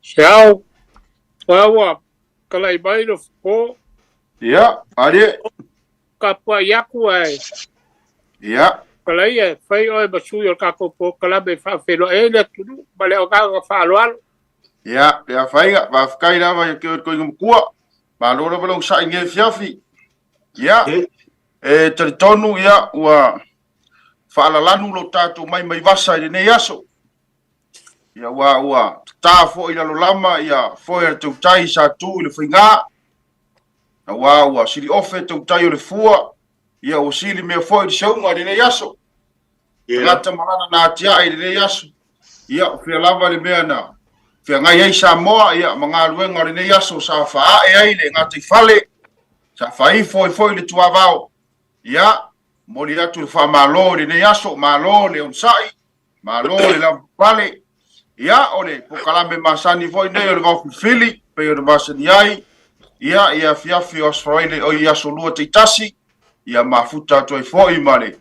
Se ao, ua talai mai le fofo. Ia, malie. Tapuai atu ae. Ia. Talai e fai oe ma sui o le tatou polokalame e faafeiloai ai le atunuu ma le agaga faaaloalo. Ia, le afaina, faafetai lava i ke koiga matua. Malo lava lou sa'i i lenei afiafi. Ia, e talitonu ia ua faalalanu lo tatou mai mai vasa i lenei aso. Ia ua tatā foi i lalolama ia foe a le tautai sa tu i le faigā. Auā ua siliofe tautai o le fua, ia ua sili mea foi i le seuga i lenei aso. Tagata ma lana na atiae i lenei aso. Ia, o fea lava le mea na feagai ai Samoa, ia, ma galuega o lenei aso sa faaae ai le gataifale, sa faaifo ai foi le tuavao. Ia, momoli atu le faamalo i lenei aso, malo le onosai, Malo le lavapapale. Ia, o le polokalame masani foi nei o le Vaofilifili, pei ona masani ai, ia, i afiafi o Aso Faraile, o i Aso Lua taitasi, ia mafuta atu ai foi ma le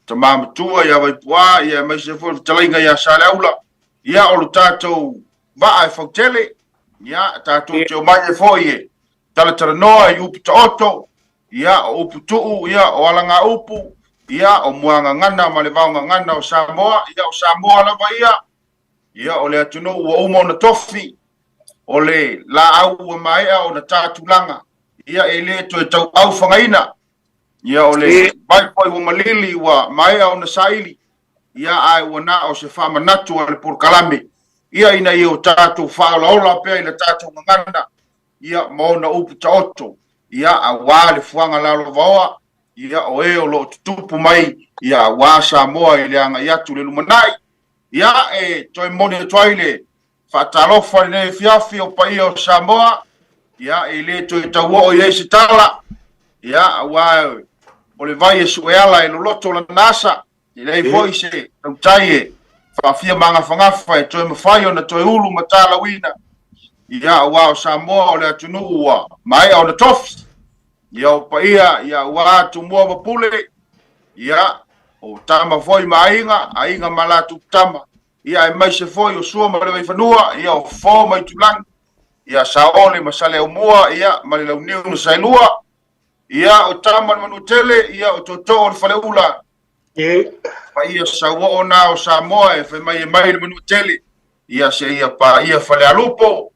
tama matua ia Vaipuā, ia aemaise foi le fetalaiga ia Saleaula, ia, o le tatou vaa e fautele, ia, tatou te omai ai foi e talatalanoa i upu taoto, Ia, o upu tuu, ia, o alagaupu, ia, o muagagana ma le vaogagana o Samoa, ia, o Samoa lava ia, ia, o le atunuu ua uma ona tofi, o le laau ua maea ona ta tulaga, ia, e le toe tauaufagaina, ia, o le vai foi ua malili ua maea ona saili, ia, ae ua na o se faamanatu a le polokalame, ia, ina ia o tatou faaolaola pea i le tatou gagana, ia, ma ona upu taoto, ia, auā le fuaga lalovaoa, ia, o e o lo o tutupu mai, ia, auā Samoa i le agai atu i le lumanai. Ia, e toe momoli atu ai le faatalofa i lenei afiafi o paia o Samoa, ia, e le toe tauoo i ai se tala, ia, auā o le vai e sueala e loloto lana asa, E leai foi se tautai e faafia magafagafa e toe mafai ona toe ulu ma talauina, ia, aua o Samoa o le atunuu ua maea ona tofi. Ia, o paia, ia, aua Tumua ma Pule, ia, o tama foi ma aiga, aiga ma latou tama, ia, aemaise foi o Sua ma le Vaifanua, ia, o Fofo ma Itulagi, ia, Saole ma Saleaaumua, ia, ma le Launiu na Saelua, ia, o tama le Manuatele, ia, o tootoo o le Faleula, Paia sauoo na o Samoa e fai mai e mai le Manuatele, ia seia paia Falealupo,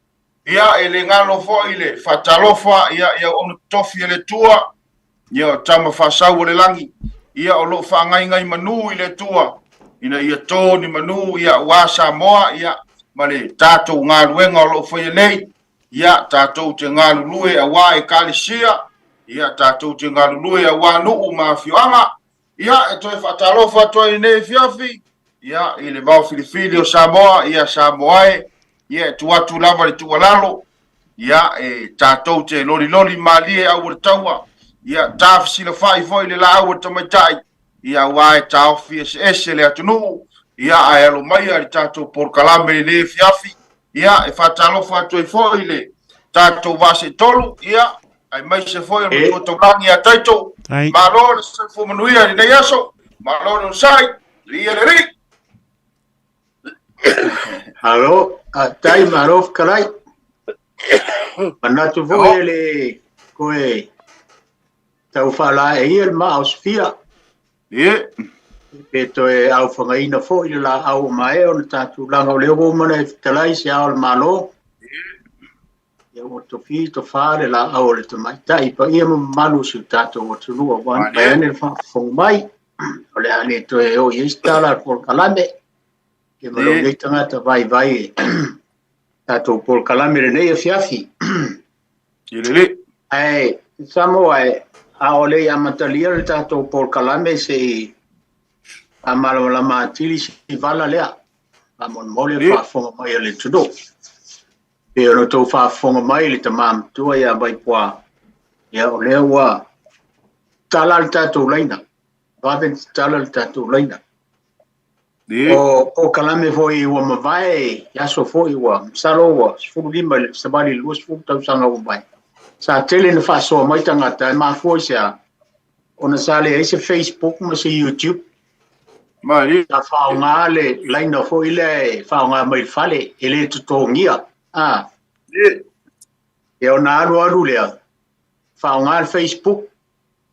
ia e le galo foi le faatalofa ia i auauna totofi a le Atua, ia o tama faasau o le lagi, ia o lo o faagaigai manu i le Atua, ina ia to ni manu ia aua Samoa, ia ma le tatou galuega o lo o faia nei, ia tatou te galulue aua Ekalesia, ia tatou te galulue aua nuu ma afioaga, ia e toe faatalofa atu ai i lenei afiafi, ia i le vaofilifili o Samoa, ia Samoa e, ia e tuu atu lava le tuualalo, ia e tatou te loliloli malie au o le taua, ia tafesilafai foi le laau a le tamaitai, ia aua e taofi eseese le atunuu, ia ae alo maia i le tatou polokalame i lenei afiafi, ia e faatalofa atu ai foi i le tatou vaa seitolu, ia aemaise foi o le matua taulagi ia Taito. Malo le soifua manuia i lenei aso, malo le onosai, viia le Alii. Malo, faafetai, malo fetalai. Manatu foi e le toe tau faalaeia le maa o Sofia. Ie. Pe toe aufagaina foi le laau o maea ona tatou tulaga o lea ua uma ona e fetalai se ao o le Malo. Ia ua tofi tofa le laau o le tamaitai paia ma mamalu o si o tatou atunuu aua ne vaeane le faafofoga mai. O le a le toe oo i ai se tala a le polokalame. Ia ma lou nei tagata vaivai e tatou polokalame lenei afiafi. Lelei. Ae Samoa e, a o le i amatalia le tatou polokalame se i faamalamalama atili si vala lea. Faamolemole le faafofoga mai a le atunuu. Pei ona outou faafofoga mai i le tama matua ia Vaipuā, ia o lea ua tala le tatou laina, vave ona tatala le tatou laina. O polokalame foi ua mavae i aso foi ua masalo ua 15 i le savali i le 20 tausaga ua mavae. Sa tele na faasoa mai tagata e mafua i se a? Ona sa leai se Facebook ma se YouTube. Malie. Sa faaaoga le laina foi lea e faaaoga mai le fale, e le totogia. A ia ona alualu lea, faaaoga le Facebook,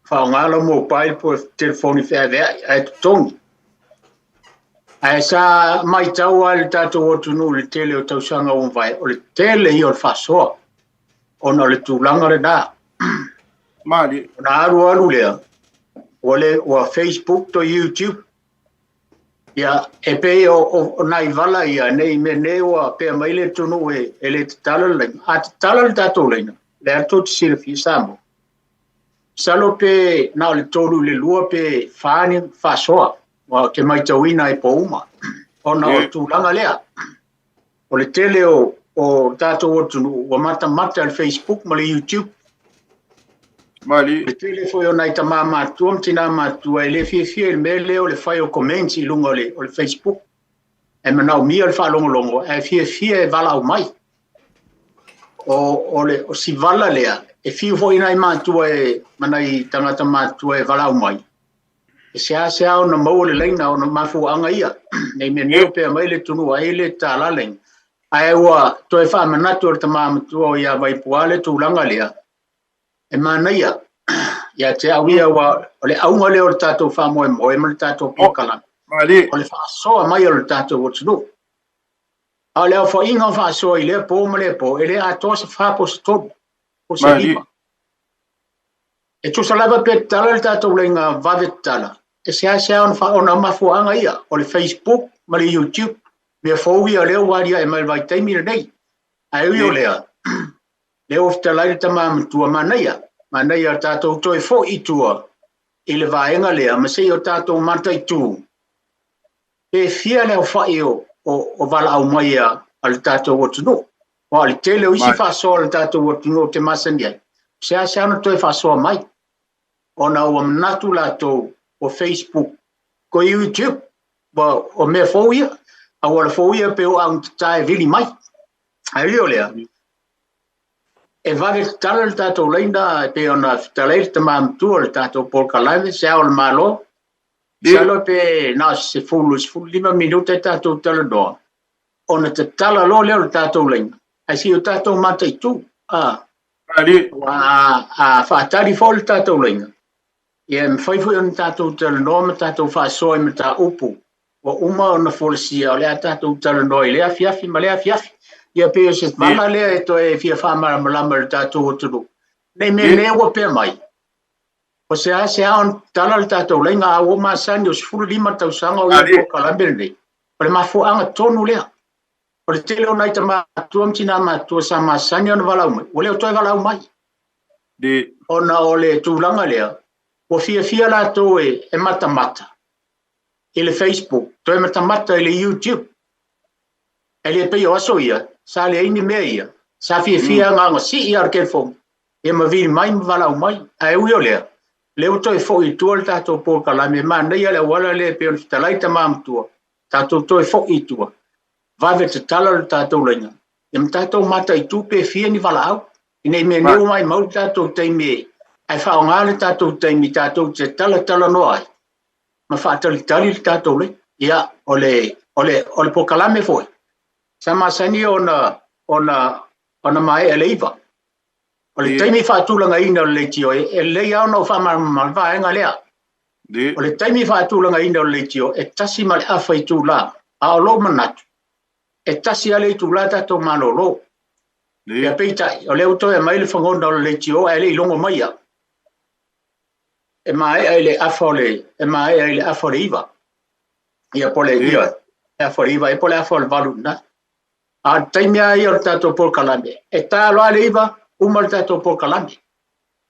faaaoga lau mobile po o le telefoni feaveai ae totogi. Ae sa matau lava i le tatou atunuu i le tele o tausaga ua mavae, o le tele ia o le faasoa ona o le tulaga lena. Malie. Ona alualu lea, ua le ua Facebook to YouTube. Ia, e pei o nai vala ia, ne i meaane ua pea mai le atunuu e le tatala le laina. A tatala le tatou laina, lea tou te silafia Samoa, masalo pe na o le 3 i le 2 pe 4 ni faasoa, aua ou te matauina ai po uma, ona o le tulaga lea. O le tele o tatou atunuu ua matamata i le Facebook ma le YouTube. Malie. Le tele foi o nai tama matua ma tina matua e le fiafia i le mea lea o le fai o comments i luga o le Facebook. E manaomia le faalogologo ae fiafia e valaau mai. O si vala lea, e fiu foi nai matua e, ma nai tagata matua e valaau mai. E seasea ona maua le laina ona mafuaaga ia. Nei mea nei o pea mai le atunuu ai le tatala laina. Ae ua toe faamanatu e le tama matua o ia Vaipua le tulaga lea, e manaia ia te au ia, ua o le auga lea o le tatou faamoemoe ma le tatou polokalame. Malie. O le faasoa mai o le tatou atunuu. A o le aofaiga o faasoa i lea po ma lea po, e le atoa se 4 po o se 3 po o se 5. E tusa lava pe tatala le tatou laina vave tatala, e seasea ona mafuaaga ia, o le Facebook ma le YouTube, mea fou ia lea ua aliae mai le vaitaimi lenei. Ae ui o lea, lea ua fetalai le tama matua, manaia, manaia tatou toe foi i tua i le vaega lea, ma se i o tatou mataitu, pe fia le aofai o valaau mai a le tatou atunuu. Aua o le tele o isi faasoa o le tatou atunuu ou te masani ai, seasea ona toe faasoa mai, ona ua manatu latou o Facebook ko YouTube, o mea fou ia, auala fou ia pe o augatata e vili mai. Ae ui o lea, e vave tatala le tatou laina e pei ona fetalai le tama matua o le tatou polokalame, se Ao o le Malo, masalo pe na o se 10 15 minute e tatou talanoa, ona tatala loa lea o le tatou laina, ae se i o tatou mataitu. Malie. A faatali foi le tatou laina, ia e mafai foi ona tatou talanoa ma tatou faasoa i mataupu ua uma ona folasia o le a tatou talanoa i lea afiafi ma lea afiafi. Ia pei o se vala lea e toe fia faamalamalama i le tatou atunuu. Nei mea nei ua pea mai, o seasea ona tatala le tatou laina, a ua masani o 15 tausaga o ia polokalame lenei. O le mafuaaga tonu lea. O le tele o nai tama matua ma tina matua sa masani ona valaau mai, ua le o toe valaau mai. Ona o le tulaga lea, ua fiafia latou e matamata i le Facebook, toe matamata i le YouTube. E le pei o aso ia, sa leai ni mea ia, sa fiafia agaga sii a le telefoni, ia ma vili mai ma valaau mai. Ae ui o lea, lea ua toe foi i tua le tatou polokalame, manaia le auala lea e pei ona fetalai tama matua, tatou toe foi i tua, vave tatala le tatou laina, ia ma tatou mataitu pe fia ni valaau. Ina i mea nei ua maumau le tatou taimi, ae faaaoga le tatou taimi tatou te talatalanoa ai, ma faatalitali le tatou laina. Ia, o le polokalame foi, sa masani ona maea le 9. O le taimi faatulagaina o le leitio, e lelei lava ona ou faamalamalama le vaega lea. O le taimi faatulagaina o le leitio, e 1:30 itula, a o lou manatu, e 1 lava le itula tatou malolo. Ia peitai, o lea ua toe aumai le fagona o le leitio ae le i logo mai au. E maea i le afa o le, e maea i le afa o le 9. Ia po le, ia, le afa o le 9, e po le afa o le 8 na. A o le taimi lava ia o le tatou polokalame, e ta loa le 9, uma le tatou polokalame.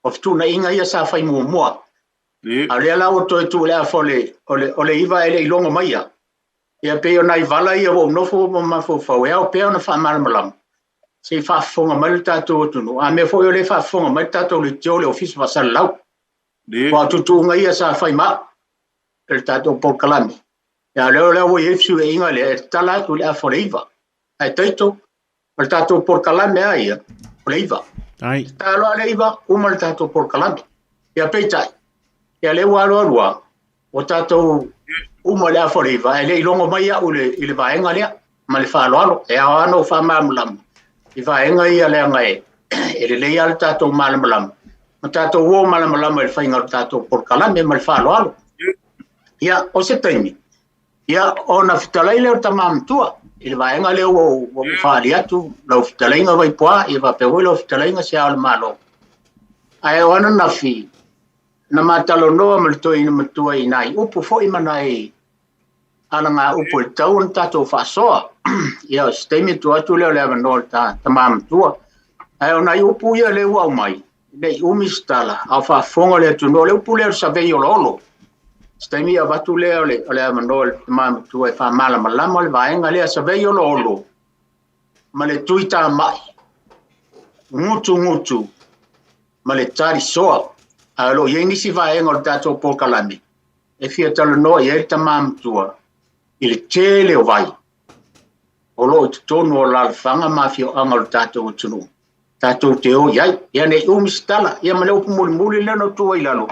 O fetuunaiga ia sa fai muamua. A o lea la ua toe tuu le afa o le 9 e le i logo mai au. Ia pei o nai vala ia ua ou nofo ma mafaufau, e ao pea ona faamalamalama, se i faafofoga mai le tatou atunuu. A mea foi o lea faafofoga mai le tatou leitio le Ofisa Faasalalau. Aua o tuutuuga ia sa fai ma au e le tatou polokalame. Ia lea ua i ai le fesuiaiga lea e tatala atu i le afa o le 9. Ae taito, o le tatou polokalame lava ia, o le 9. Ta loa le 9, uma le tatou polokalame. Ia peitai, ia lea ua alualu lava, ua tatou uma le afa o le 9, ae le i logo mai au i le vaega lea, ma le faaaloalo. E ao lava ona ou faamalamalama, i vaega ia leaga e e lelei lava le tatou malamalama ma tatou o malamalama i le faiga o le tatou polokalame ma le faaaloalo. Ia, o se taimi, ia ona fetalai lea o le tama matua i le vaega lea ua ou faaali atu lau fetalaiga Vaipoa, ia faapea foi lau fetalaiga Se Ao o le Malo. Ae o ananafi, na ma talanoa ma le toeaina matua i nai upu foi ma nai alagaupu e tatau ona tatou faasoa. Ia, o se taimi tuu atu lea o le avanoa i le tama matua. Ae o nai upu ia lea ua aumai, ne i umi se tala, a o faafofoga le atunuu, o le upu lea o le savei oloolo. Se taimi avatu lea o le avanoa i le tama matua e faamalamalama le vaega lea, savei oloolo ma le tuitamai, gutugutu ma le talisoa. Ae o lo o i ai nisi vaega o le tatou polokalame e fia talanoa i ai le tama matua i le tele o vai o lo o i totonu o alaalafaga ma afioaga o le tatou atunuu tatou te o i ai. Ia ne i umi se tala, ia ma le upu mulimuli lea na tuu ai i lalo,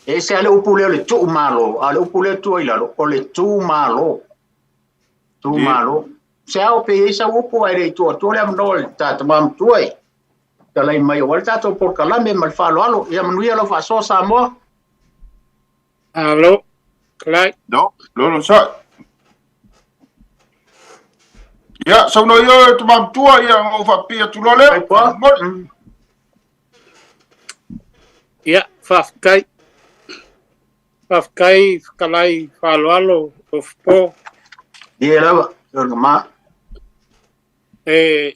e ese lava le upu lea o le tuumalo, a o le upu lea tuu ai i lalo, o le tumalo. Tumalo. Se ao pe i ai sau upu ae le i tuu atua le avanoa i le tama matua e talai mai aua le tatou polokalame ma le faaaloalo. Ia manuia lau faasoa Samoa. Alo, Kalai. No, lolo sa. Ia, saunoa ia e tama matua, ia o faapipii atu loa lea. Faamolemole. Ia, faafetai. Faafetai fetalai faaaloalo o Fofo. Ia lava, ma. E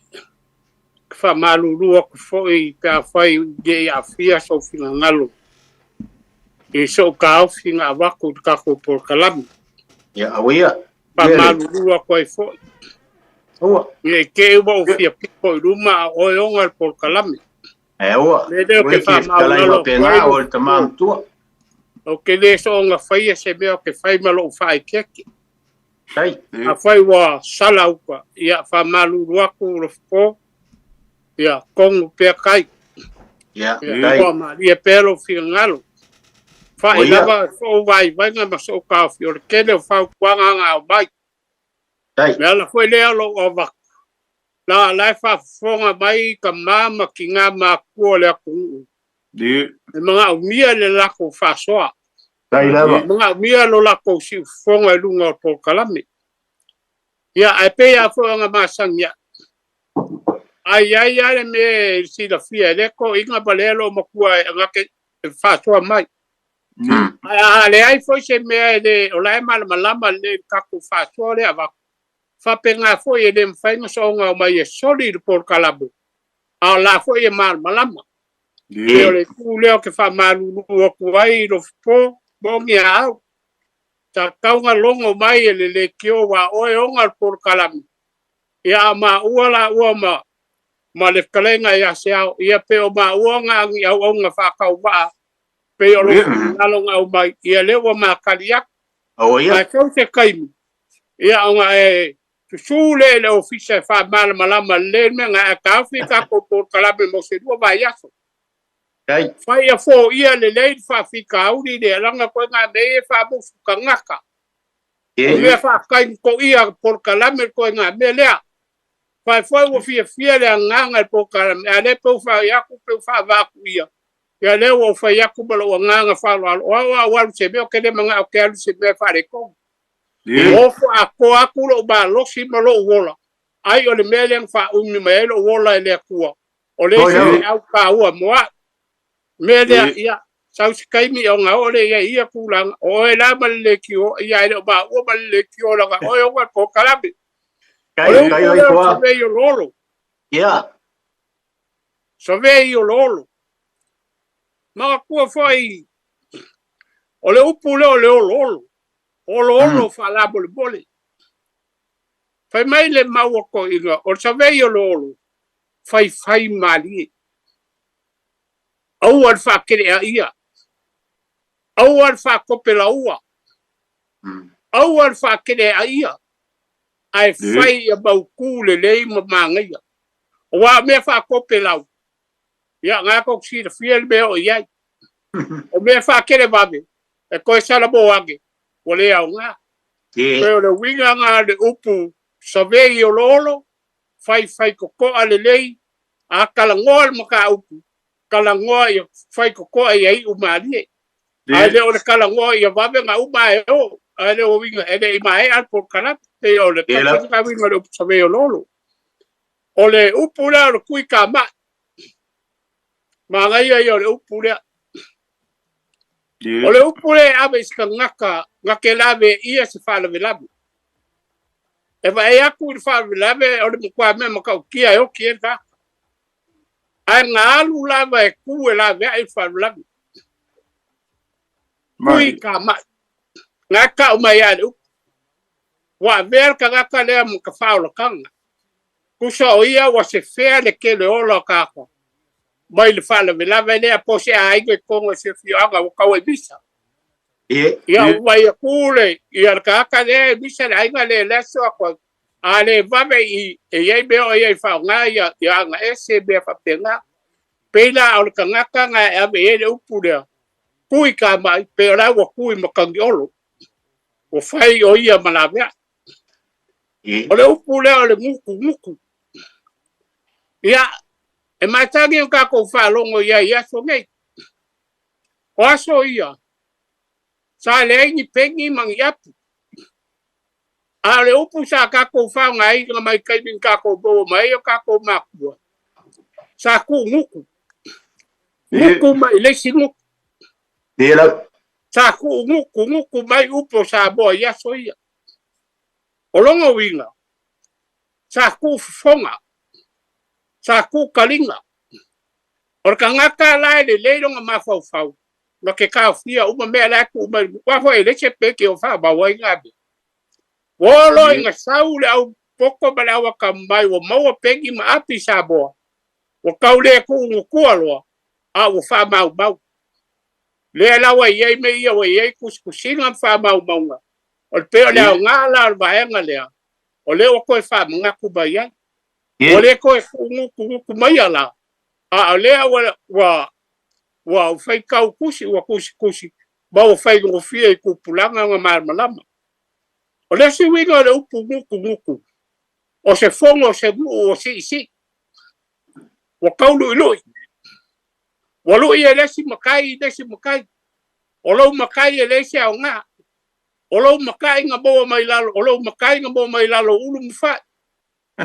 faamalulu atu foi pe afai ne i aafia sou finagalo i sou taofi na avatu i le tatou polokalame. Ia, auia. Faamalulu atu ai foi. Aua. Ne i te i ua ou fia pito i luma a o oe ona le polokalame. E aua. Le lea ou te faamaualalo atu ai. O le tama matua. Ou te le soona faia se mea ou te fai ma lou faaeteete. Ai. Afai ua sala uta, ia faamalulu atu Lofo, ia tonu pea tai. Ia, tai. Ua malie pea lou finagalo. Fai lava sou vaivaiga ma sou taofi, o le tele o fautuaga na aumai. Tai. Le ala foi lea o lou avatu, la la e faafofoga mai tama ma tina matutua o le atunuu. E manaomia le latou faasoa. Tai lava. E manaomia lo latou siufofoga i luga o polokalame. Ia, ae pei lava foi ona masani ai. Ai ai lava le mea e silafia e lea toeaina ma lea loomatua e agate e faasoa mai. Ae a leai foi se mea e le, o la e malamalama lelei i le tatou faasoa lea avatu, faapena foi e le mafai ona soona omai e soli i le polokalame, a o la foi e malamalama. E o le itu lea ou te faamalulu atu ai i Lofo, moni a au. Sa tatau ona logo mai e le leitio aua o oe e ona le polokalame. Ia a o maua laua ma ma le fetalaiga ia Seao, ia pe o maua na ni auauna faatauvaa pei o lou finagalo na aumai, ia lea ua ma tali atu. Ae sau se taimi, ia ona e Susu lea i le ofisa e faamalamalama lelei le mea na ae taofi le tatou polokalame mo se 2 vaiaso. Fai ia foia lelei le faafitauli lea leaga koe ngā mea ia e faamusu tagata. O mea faatainitoia polokalame koe ngā mea lea. Fai foi ua fiafia le agaga i le polokalame a lea pe ua fai atu pe ua faavaa atu ia. Ia lea ua ou fai atu ma lou agaga faaaloalo o au a ou alu i se mea ou te le manao ou te alu i se mea e faaletonu. Ofo atoa atu lou malosi ma lou ola, ai o le mea lea na faaumi mai ai lou ola e le Atua, o le isi feau taua mo a'u. Mea lea, ia, sau se taimi ona oo lea i ai i ia tulaga, o oe la ma le leitio, ia e le o maua ma le leitio leaga oe e ona le polokalame. O le upu lea o le survey oloolo. Survey oloolo. Manatua foi, o le upu lea o le oloolo, oloolo faalamolemole. Fai mai le mau a toeaiina, o le survey o le olo, faifai malie. Aua le faateleaia, aua le faatopelaua, aua le faateleaia, ae fai ia mautu lelei ma manaia. Aua o mea faatopelau, ia na tou te silafia le mea o i ai. O mea faatelevave, e toe salamo ane, ua le aoga. Pei o le uiga na o le upu survey oloolo, Faifai totoa lelei, a talanoa le mataupu, talanoa ia fai totoa ia iu malie. Ae le o le talanoa ia vave ona uma ae o, ae le o uiga, e le i maea le polokalame. Pei o le uiga o le upu saveololo. O le upu lea o le tui kamai, manaia ia o le upu lea. O le upu lea e ave i se tagata na te laveia se faalavelave. E vaai atu i le faalavelave o le matua mea matautia e oti ai le tagata. Ae na alu lava e tu e laveai le faalavelave. Tui kamai. Na e tau mai lava le upu. Ua avea le tagata lea ma tafaolataga. Tusa o ia ua sefea le tele ola o tagata mai le faalavelave lea po o se aiga i totonu o se afioaga ua tau ai misa. Ia ua vaai atu le ia le tagata lea e misa le aiga lea le aso atu ai. A le vave i e i ai mea o ia i faaaoga ia ia aga ese mea faapena. Pei la o le tagata na e ave i ai le upu lea, tui kamai, pei o la ua tui matagiolo. Ua fai o ia ma laveai. O le upu lea o le gutugutu. Ia, e matagi o tatou faalogo i ai i aso nei. O aso ia, sa leai ni peni ma ni apu. A o le upu sa tatou faaaogaina mai taimi na tatou maua mai ai o tatou matua, sa tuugutu. Gutu mai le isi gutu. Sa tuugutugutu mai upu o Samoa i aso ia. O lona uiga, sa tuufofoga, sa tuukaliga. O le tagata la e lelei lona mafaufau, na te taofia uma mea la e tuu mai, aua foi e leai se peke o faamau ai na mea. Ua oo loa ina sau le au poto ma le au atamai ua maua peni ma api i Samoa, ua tau le tuugutua loa, a ua faamaumau. Lea la ua i ai mea ia ua i ai tusitusiga ma faamaumauga. O le pei o le aoga la o le vaega lea, o lea ua toe faamanatu mai ai. Ua le toe tuugutugutu maia la, a o lea ua, ua, ua faitau tusi, ua tusitusi, ma ua faigofie i tupulaga ona malamalama. O le isi uiga o le upu gutugutu, o se fono o se nuu ua siisii, ua tauluilui, ua lui e le isi matai i le isi matai. O lou matai e leai se aoga. O lou matai na maua mai lalo, o lou matai na maua mai lalo o ulu ma fai.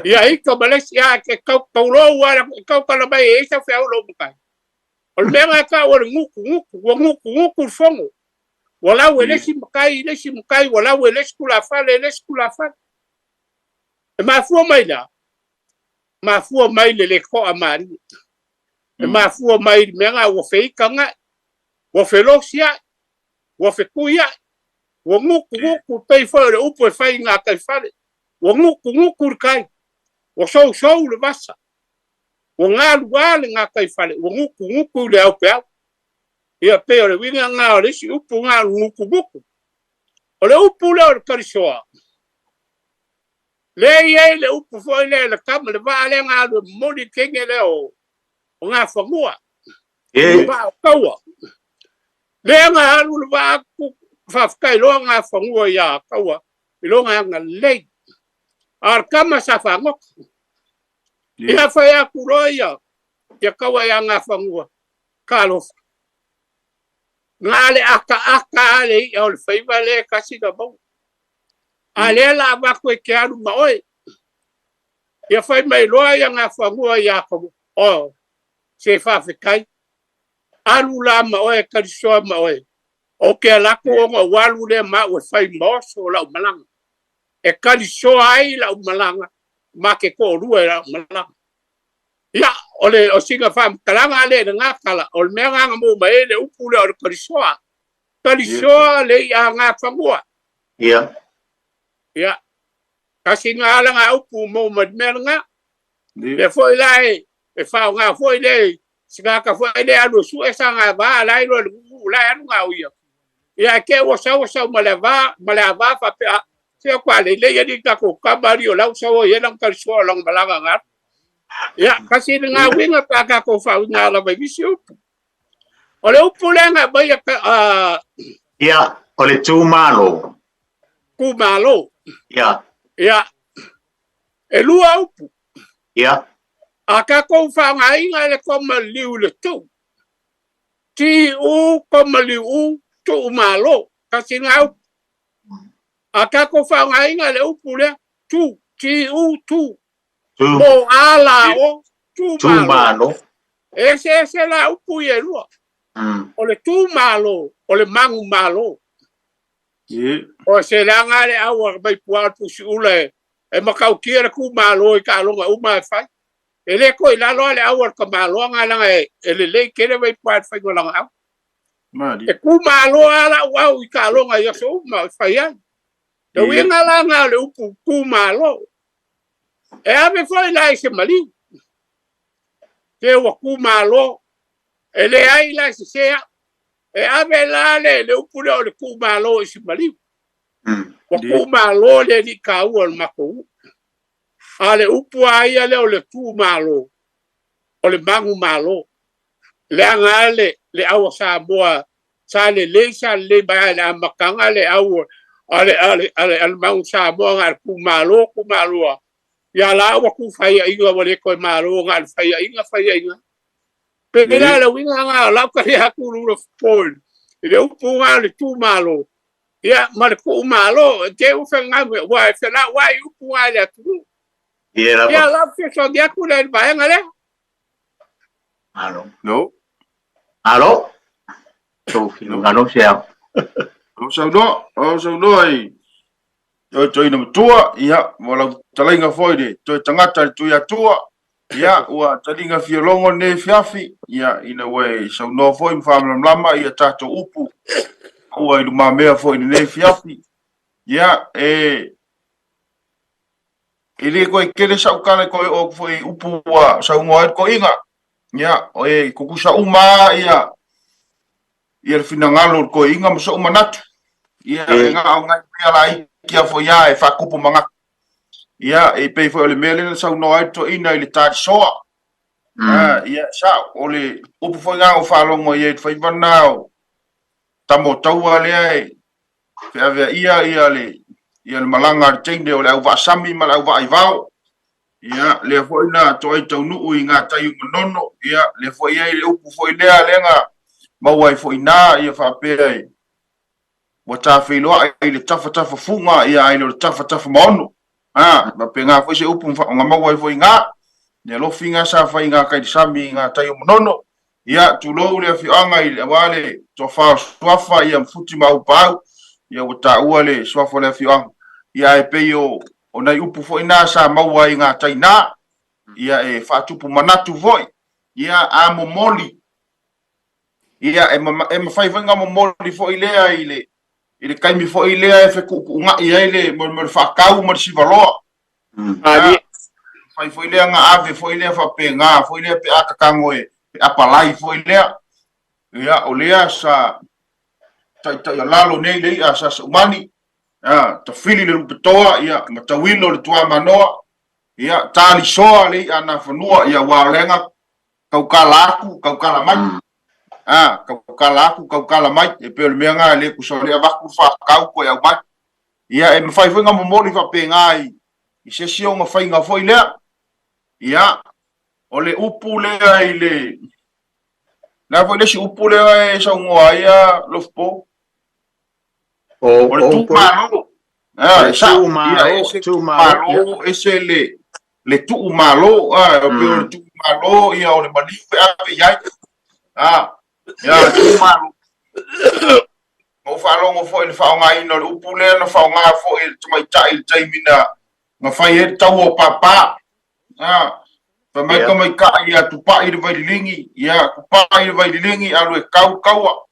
Ia ika ma le isi, a ke kau taulou lava, e tautala mai e ai sau feau lou matai. O le mea lena e tau o le gutu, gutu, ua gutu, gutu le fono. Ua lau e le isi matai i le isi matai, ua lau e le isi tulafale i le isi tulafale. E mafua mai le a? Mafua mai le le toamalie. E mafua mai le mea lena ua feita ua felosia'i, ua fetuia'i, ua gutugutu, pei foi o le upu e fai i gataifale, ua gutugutu le tai, ua sousou le vasa, ua galua le gataifale, ua gutugutu i le aupeau. Ia pei o le uiga lena o le isi upu lena o le gutugutu. O le upu lea o le talisoa, lea e i ai le upu foi lea le tama, le vaa lea na alu e momoli le teine lea o Gafanua. Le vaa o Taua. Lea na alu le vaa faafetai loa Gafanua ia Taua i lona agalelei. A o le tama sa fagota. Ia fai atu loa ia ia Taua ia Gafanua, talofa. Na le ataata lava le i'a o le faiva lea e tasi na maua. A lea la avatu e te alu ma oe. Ia fai mai loa ia Gafanua ia Taua, oh, se faafetai. Alu la ma oe, talisoa ma oe. Ou te alu atu ona ou alu lea ma au e fai ma oso lau malaga. E talisoa ai lau malaga ma te toalua i lau malaga. Ia, o le o sina faamatalaga lea i lena tala, o le mea lena na maua mai ai le upu lea o le talisoa. Talisoa le i'a Gafanua. Ia. Ia, tasi lena ala upu maua mai le mea lena. Lea foi la e e faaaoga foi le se tagata foi le alu e sue sana ava la iloa le nuu la e alu na o ia. Ia ae te ua sau sau ma le ava ma le ava faapea se kwa le le ia ni tatou kama ali o lau sau ia lang talisoa o lang malaga nga. Ia kasi le ngā uiga pa tatou faauiga lava i nisi upu. O le upu lea na aumai a Ia, o le tumalo. Tumalo. Ia. Ia. E lua upu. Ia. A tatou faaaogaina le koma liu i le tuu, T-U koma liu U, tuu malo, tasi lena upu. A tatou faaaogaina le upu lea, tu, T-U, tu, mo a la o, tu malo. E eseese la upu ia e lua. O le tu malo, o le magu malo. O se leaga le au a mai puaa o le pusiula e matautia le tu malo i taaloga uma e fai. E le toe i lalo lava le au a le tamaloa leaga e lelei tele Vaipuaa i le faiga o lana au. E tu malo lava lau au i taaloga i aso uma e fai ai. Le uiga la lena o le upu tu malo. E ave foi la i se maliu. Se ua tu malo. E leai la e sese au. E ave la le upu lea o le tu malo i se maliu. Ua tu malo le alii taua o le matou nuu. A o le upu lava ia lea o le tu malo, o le magu malo. Leaga lava le au a Samoa sa lelei, sa lelei mai lava i le amataga le au a le magu Samoa na o le tu malo, tu malo lava. Ia la ua tu faiaina ua le toe malo na o le faiaina, faiaina. Pei la le uiga lena o lau tali atu Lulafopo i le upu lena o le tu malo, ia ma le tuu malo, e te ua fegaga aua e felauai upu na i le atunuu. Ia lava. Ia lau fesoasoani atu lea i le vaega lea. Malo. No. Malo. Tou finagalo se ao. O saunoa, o saunoa i toe toeaina matua, ia, ma lau talaiga foi le toe tagata le Tuiatua, ia, ua taliga fialogo lenei afiafi, ia, ina ua e saunoa foi ma faamalamalama ia tatou upu ua i lumamea foi i lenei afiafi. Ia, e e le toe tele sau tala e toe oo atu foi i upu ua saunoa ai le toeaina, ia, e tutusa uma lava ia ia le finagalo o le toeaina ma so'u manatu. Ia, e na o nai mea laiti lava foi lava e faatupu manatu. Ia, e pei foi o le mea lea na saunoa ai le toeaina i le talisoa. Ia, sa'o, o le upu foi lena na ou faalogo i ai i le faiva lena o tama o taua lea e feaveaia ia le ia le malaga a le teine o le au vaasami ma le au vaaivao. Ia, lea foi na toai taunuu i gatai o Manono, ia, lea foi i ai le upu foi lea, lea na maua ai foi i ina, ia faapea e, ua tafeiloai i le tafatafafuga, ia, ae le o le tafatafamaono. A, faapena foi se upu na maua ai foi i ina, le alofi na sa fai i gatai i le sami i gatai o Manono. Ia, tulou le afioaga i, aua le toafa o Suafa, ia, ma Futi ma Aupaau, ia, ua taua le suafa o le afioaga. Ia, ae pei o, o nai upu foi na sa maua ai i gatai na, ia, e faatupu manatu foi, ia, a momoli, ia, e, e mafai foi na momoli foi lea i le, i le taimi foi lea e fetuutuunai ai le, mo, mo le faatau ma le sivaloa. Ia, fai foi lea na ave foi lea faapena foi lea pe a tatago e pe apalai foi lea. Ia, o lea sa taitaialalo nei le i'a sa saumani, ia, tafili le lupetoa, ia, ma tauilo le tuamanoa, ia, talisoa le i'a nafanua, ia, aua o lea na taukala atu, taukala mai. A, taukala atu, taukala mai, e pei o le mea lena e le tusa o le avatu le faatau toe aumai. Ia, e mafai foi ona momoli faapena i, i se isi ona faiga foi lea. Ia, o le upu lea i le... Le a foi le isi upu lea e saunoa ai a Lofupo? O, O le o, tumalo. Ah, le e sao. tumalo, Ia, ese tumalo, ia. tumalo, ese le, le tuumalo. Ah, e pei o le tuumalo, ia, o le maliu e ave i ai. Ah, ia, le tuumalo. Na ou faalogo foi i le faaaogaina o le upu lea na faaaoga foi e le tamaitai i le taimi na, na fai ai le taua o Pāpā. Ah, fai mai Ia. tamaitai ia tupai le vaililigi, ia tupai le vaililigi, alu e kau taua.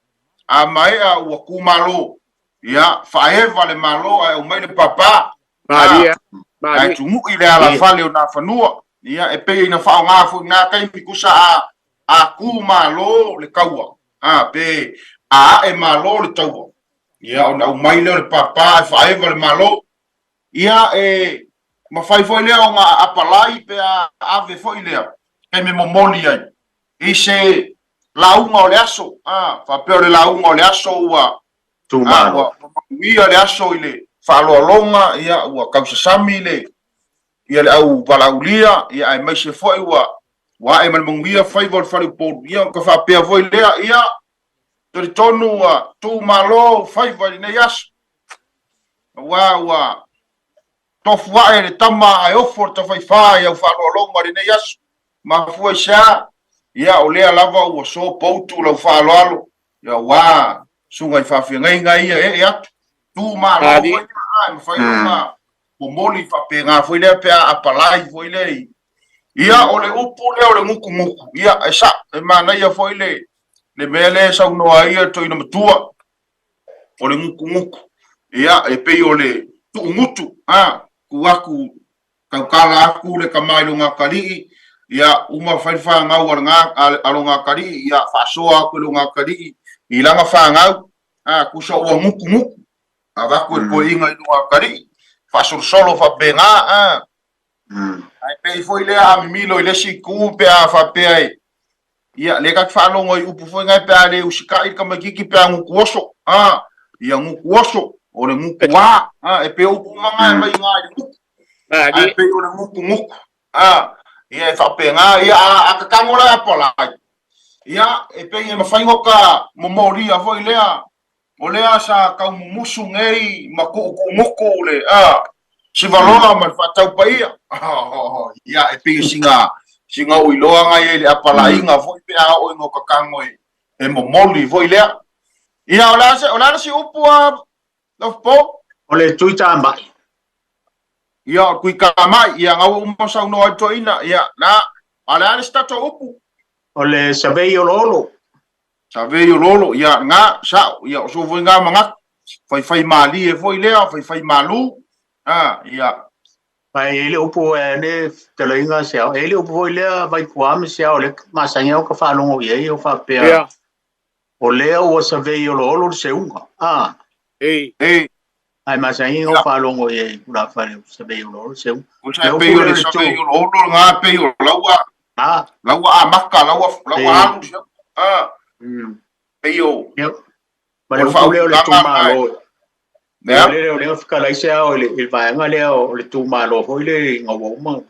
A maea ua kumalo, ia faaeva le malo ae aumai le Pāpā. Malie, Ae malie. tumu'i le alafale o Nafanua. Ia, e pei ona faaaoga foi i na taimi tusa a, a ku malo le taua, a, pe a ae malo le taua. Ia, ona aumai lea o le Pāpā e faaeva le malo. Ia, e mafai foi lea ona apalai pe a ave foi lea taimi e momoli ai i se lauga o le aso, a, faapea o le lauga o le aso ua, Tumalo. ua manuia le aso i le faaaloaloga, ia, ua tausasami le, ia le au valaaulia, ia aemaise foi ua ua ae ma le manuia faiva o le fale Upolu, ia ona faapea foi lea, ia talitonu ua tuumalo faiva i lenei aso, aua ua tofu ae le tama ae ofo le tafaifa i au faaaloaloga i lenei aso. Mafua i se a? Ia o lea lava ua sopoutu lau faaaloalo, ia aua susuga i faafeagaiga ia e ee atu, tu malo foi lea, e mafai ona momoli faapena foi lea pe a apalai foi lea i Ia, o le upu lea o le gutugutu, ia, e sa'o, e manaia foi le, le mea lea e saunoa ai le toeaina matua, o le gutugutu, ia, e pei o le tuugutu, a, tuu atu, tautala atu le tama i lona atalii, ia, uma fai le fanau a lena, a lona atalii, ia, faasoa atu e lona atalii i lana fanau, a, tusa ua gutugutu, avatu e le toeaina i lona atalii, faasolosolo faapena, a. Ae pei foi lea a mimilo i le isi itu pe a faapea e, ia, lea ta te faalogo i upu foi nae pe a le usitai le tamaititi pe a gutu oso, a, ia gutu oso, o le gutu a, a, e pei o upu uma na e aumai i ina i le gutu, ae pei o le gutugutu, a, ia e faapena, ia a, a tatago la e apalai, ia, e pei e mafai ona ta momolia foi lea O lea sa tau mumusu nei ma tuutuugutu le a Sivaloa ma le faataupaia. Ia, e pei sina, sina ou iloa na i ai le apalaiga foi pe a oo ina o tatago e, e momoli foi lea. Ia, o le a se, o le a le isi upu a Lovepo? O le Tuitamai. Ia, o le Tuitamai, ia, na ua uma saunoa ai le toeaina, ia, na, a o le a le isi tatou upu? O le Saveioloolo. Saveioloolo, ia, na, sa'o, ia, o sou foi na manatu, faifai malie foi lea, faifai malu, a, ia. Ae i ai le upu e ne fetalaiga se ao, e i ai le upu foi lea Vaituā ma se ao lea masani au ka faalogo i ai o faapea Ia. o lea ua saveioloolo le seuga. A. Ei. Ei. Ae masani au faalogo i ai tulafale ua saveioloolo le seuga. O sa e pei o le saveioloolo na pei o laua A. Laua amata, laua, laua alu se a. Pei o Ia. Ma le upu lea o le tumalo. Ia. Le o lea fetalai se ao i le vaega lea o le tumalo foi lea ina ua uma.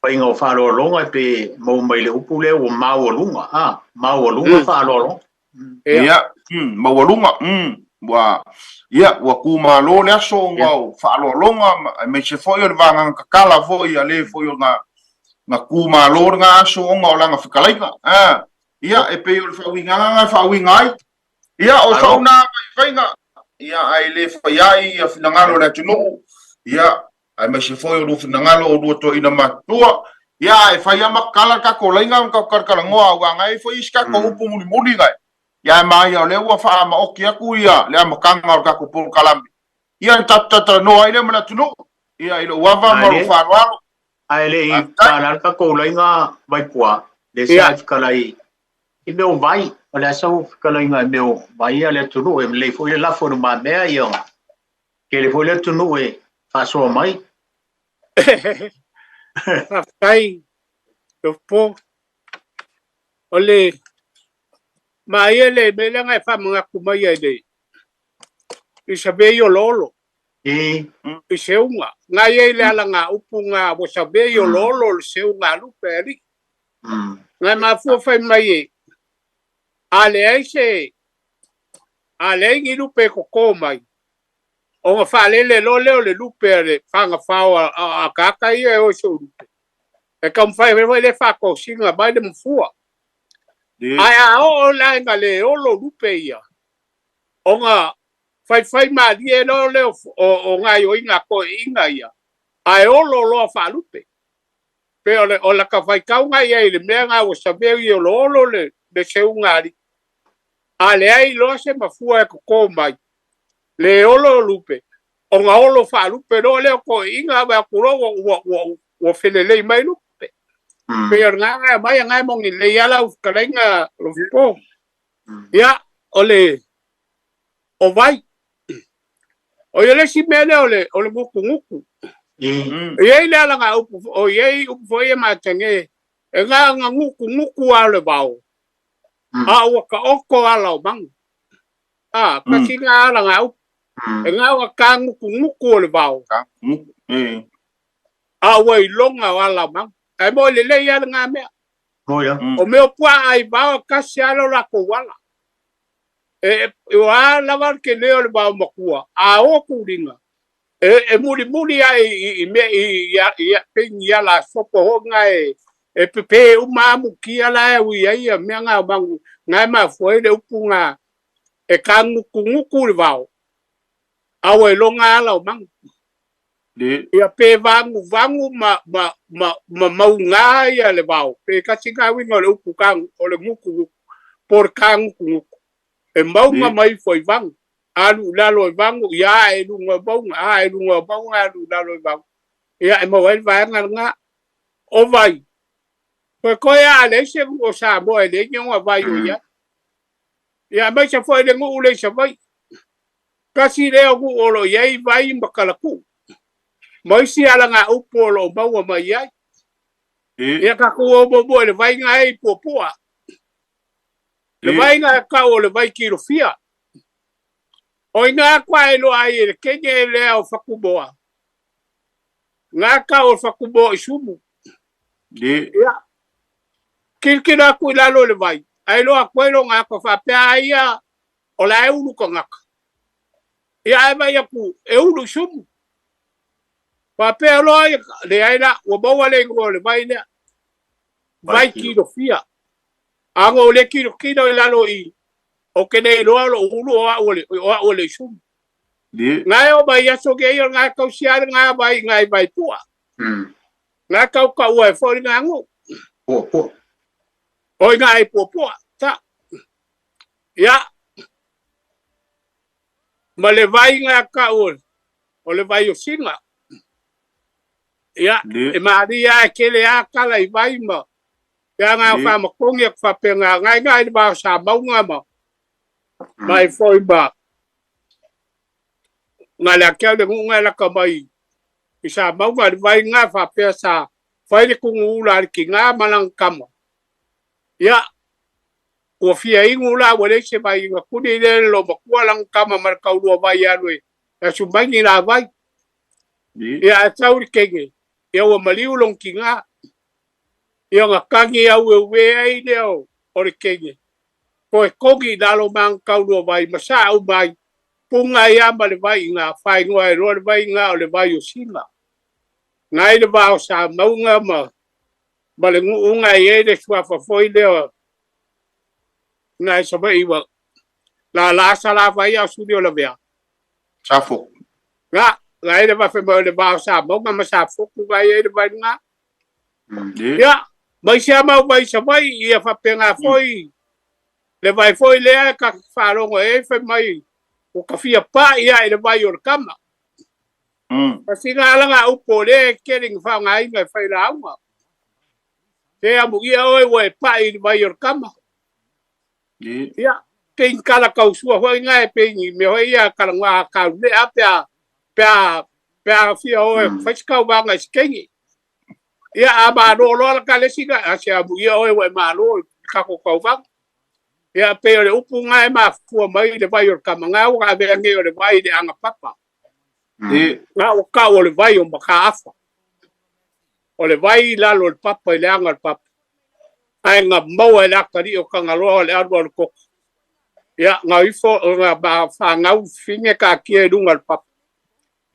Faiga o faaaloaloga pe maua mai le upu lea ua maualuga, a, maualuga faaaloaloga. Ia, maualuga, ua, ia, ua tumalo le aso ona o faaaloaloga, aemaise foi o le vagaga tatala foi a le foi o na, na tumalo lena aso ona o lana fetalaiga. A, ia, e pei o le faauigaga na e faauiga ai. Ia, o sou na vaivaiga, ia, ae le fai ai ia finagalo o le atunuu, ia, aemaise foi o lua finagalo o lua toeaina matutua. Ia, e fai lava ma tatala le tatou laina ma tatou talatalanoa, aua na e i ai foi isi tatou upu mulimuli na e. Ia, ae manaia o lea ua faamaoti atu ia le amataga o le tatou polokalame. Ia, ona tatou talatalanoa ai lea ma le atunuu. Ia, i lou ava ma lou faaaloalo. Ae le i pala le tatou laina Vaipua, lea sa fetalai i mea o vai, o le a sau fetalaiga i mea o vai a le atunuu, e lelei foi le lafo i lumamea, ia tele foi le atunuu e faasoa mai. Faafetai Topo. O le maia le mea lea na e faamanatu mai ai le i Saveioloolo. I seuga. Na i ai le alagaupu na ua Saveioloolo le seuga a lupe e alii. Na e mafua fai mai e a leai se a leai ni lupe e toto mai, ona faalele loa lea o le lupe a le fagafao a tagata ia e o i so'u lupe, e taumafai ai foi lea faatosina mai le mafua. Ae a oo la ina le olo lupe ia, ona faifai malie loa lea o gaoioiga a toeaiina ia, ae olo loa faalupe. Pei o le, o lata faitauga i ai i le mea lena ua saveu i oloolo le seuga a alii. A leai loa se mafua e toto mai, le olo lupe, ona olo faalupe loa lea o toeaiina, vaai atu loa ua, ua, ua, ua felelei mai lupe. Pei o lena na aumai, na e moni lelei lava lau fetalaiga Lofipo. Ia, o le, o vai. O ia le isi mea lea o le, o le gutugutu. E i ai le alagaupu, o i ai upu foi e matage, e na gutugutu lava o le vao, a ua taoto ala o manu. A, tasi lena alagaupu. E na ona tagutugutu o le vao. A ua iloga o ala o magu. Ae moe lelei lava lena mea. Moe lava. O mea o puaa i vao e tasi lava lo latou ala. E, ua a lava le tele o le vao matua, a o tuliga, e, e mulimuli ae i, i, mea, i, i, i, pei ni ala sopo hoi na e, e pepe uma a mukia la e ui ai ia mea na o magu, na e mafua ai le upu na e kagutugutu le vao, a ua iloga ala o magu. Ia pe vaguvagu ma, ma, ma, ma maugā ia le vao, pe tasi ngā uiga o le upu ka, o le gutugutu, po o le kāgutugutu, e mauga mai ifo i vagu, alu i lalo i vagu, ia ae i luga o mauga, ae i luga o mauga, alu i lalo i vagu. Ia e maua ai le vaega lena. O vai, koekoe lava a leai se nuu o Samoa e leai ni ona vai o i ai. Ia aemaise foi le nuu lea i Savaii. Tasi lea o nuu o lo o i ai vai ma talatuu, ma isi alagaupu o lo o maua mai ai. Ia tatou o muamua i le vai na e i Puapua. Le vai na e tau o le vai kilofia. O ina atu e iloa ai e le kene lea o Fatumoa. Nga tau o Fatumoa i Sumu. Ia. Kilokilo atu i lalo i le vai, ae iloa atu ai lona ata faapea ai ia o la e ulu tagata. Ia ae vaai atu e ulu i sumu. Faapea loa ia, leai la, ua maua le igoa o le vai lea. Vai kilofia. A na ou le kilokilo i lalo i, ou te le iloa o lou ulu o au o au e le i sumu. Nga e oo mai i aso nei o lena e tausia ai lena vai i nai vai pua. Nga e tautaua ai foi lena nuu. Puapua. O i nai puapua. Sa. Ia. Ma le vai nga tau o le vai o Sina. Ia, e malie lava e tele lava tala i vai ma pe a na faamatogi atu faapena na ina i le va o Samauga ma mai foi ma na le ake au le nuu na e lata mai i Samauga le vai na faapea sa fai le tugu ula a le tina ma lana tama. Ia, ua fia inu la ua leai se vai na tuli lea le loomatua lana tama ma le taulua vai e alu e asu mai ni la vai. Ia ae sau le kene, ia ua maliu lona tina. Ia ona tagi aueuē ai lea o le kene, toe togi i lalo ma ana taulua vai ma sa uma ai, puga ai lava ma le vai i ina, faaigoa ai loa le vai i ina o le vai o Sina. Na ai le va o Samauga ma ma le nuu na e i ai le suafa foi lea na i Savaii ua lala salafai a o suli o Lavea. Safotu. Na, na ai le va fai mai o le va o Samauga ma Safotu na i ai le vai lena. Ia, ma isi lava mau vai i Savaii, ia faapena foi le vai foi lea e ta te faalogo i ai fai mai ua ta fia pai lava i le vai o le tama. Kasi na alaga upu o lea e tele ina faaaogaina e failauga. Se amuia oe ua e pai i le vai o le tama. Ia, pei ni tala tausua foi na e pei ni mea foi ia talanoa a kaulea pe a pe a pe a fia oe fai se tauvaga i se teine. Ia, a malo loa la ta le isi na, a se amuia oe ua e malo i le tatou tauvaga. Ia, pei o le upu na e mafua mai i le vai o le tama. Na ua avea nei o le vai i le agapapa. Na ua tau o le vai o Mataafa. O le vai i lalo o le papa i le aga o le papa. Ae na maua e le atalii o Tagaloa o le alu alu koko. Ia, na ifo, na fanau fine taatia i luga o le papa.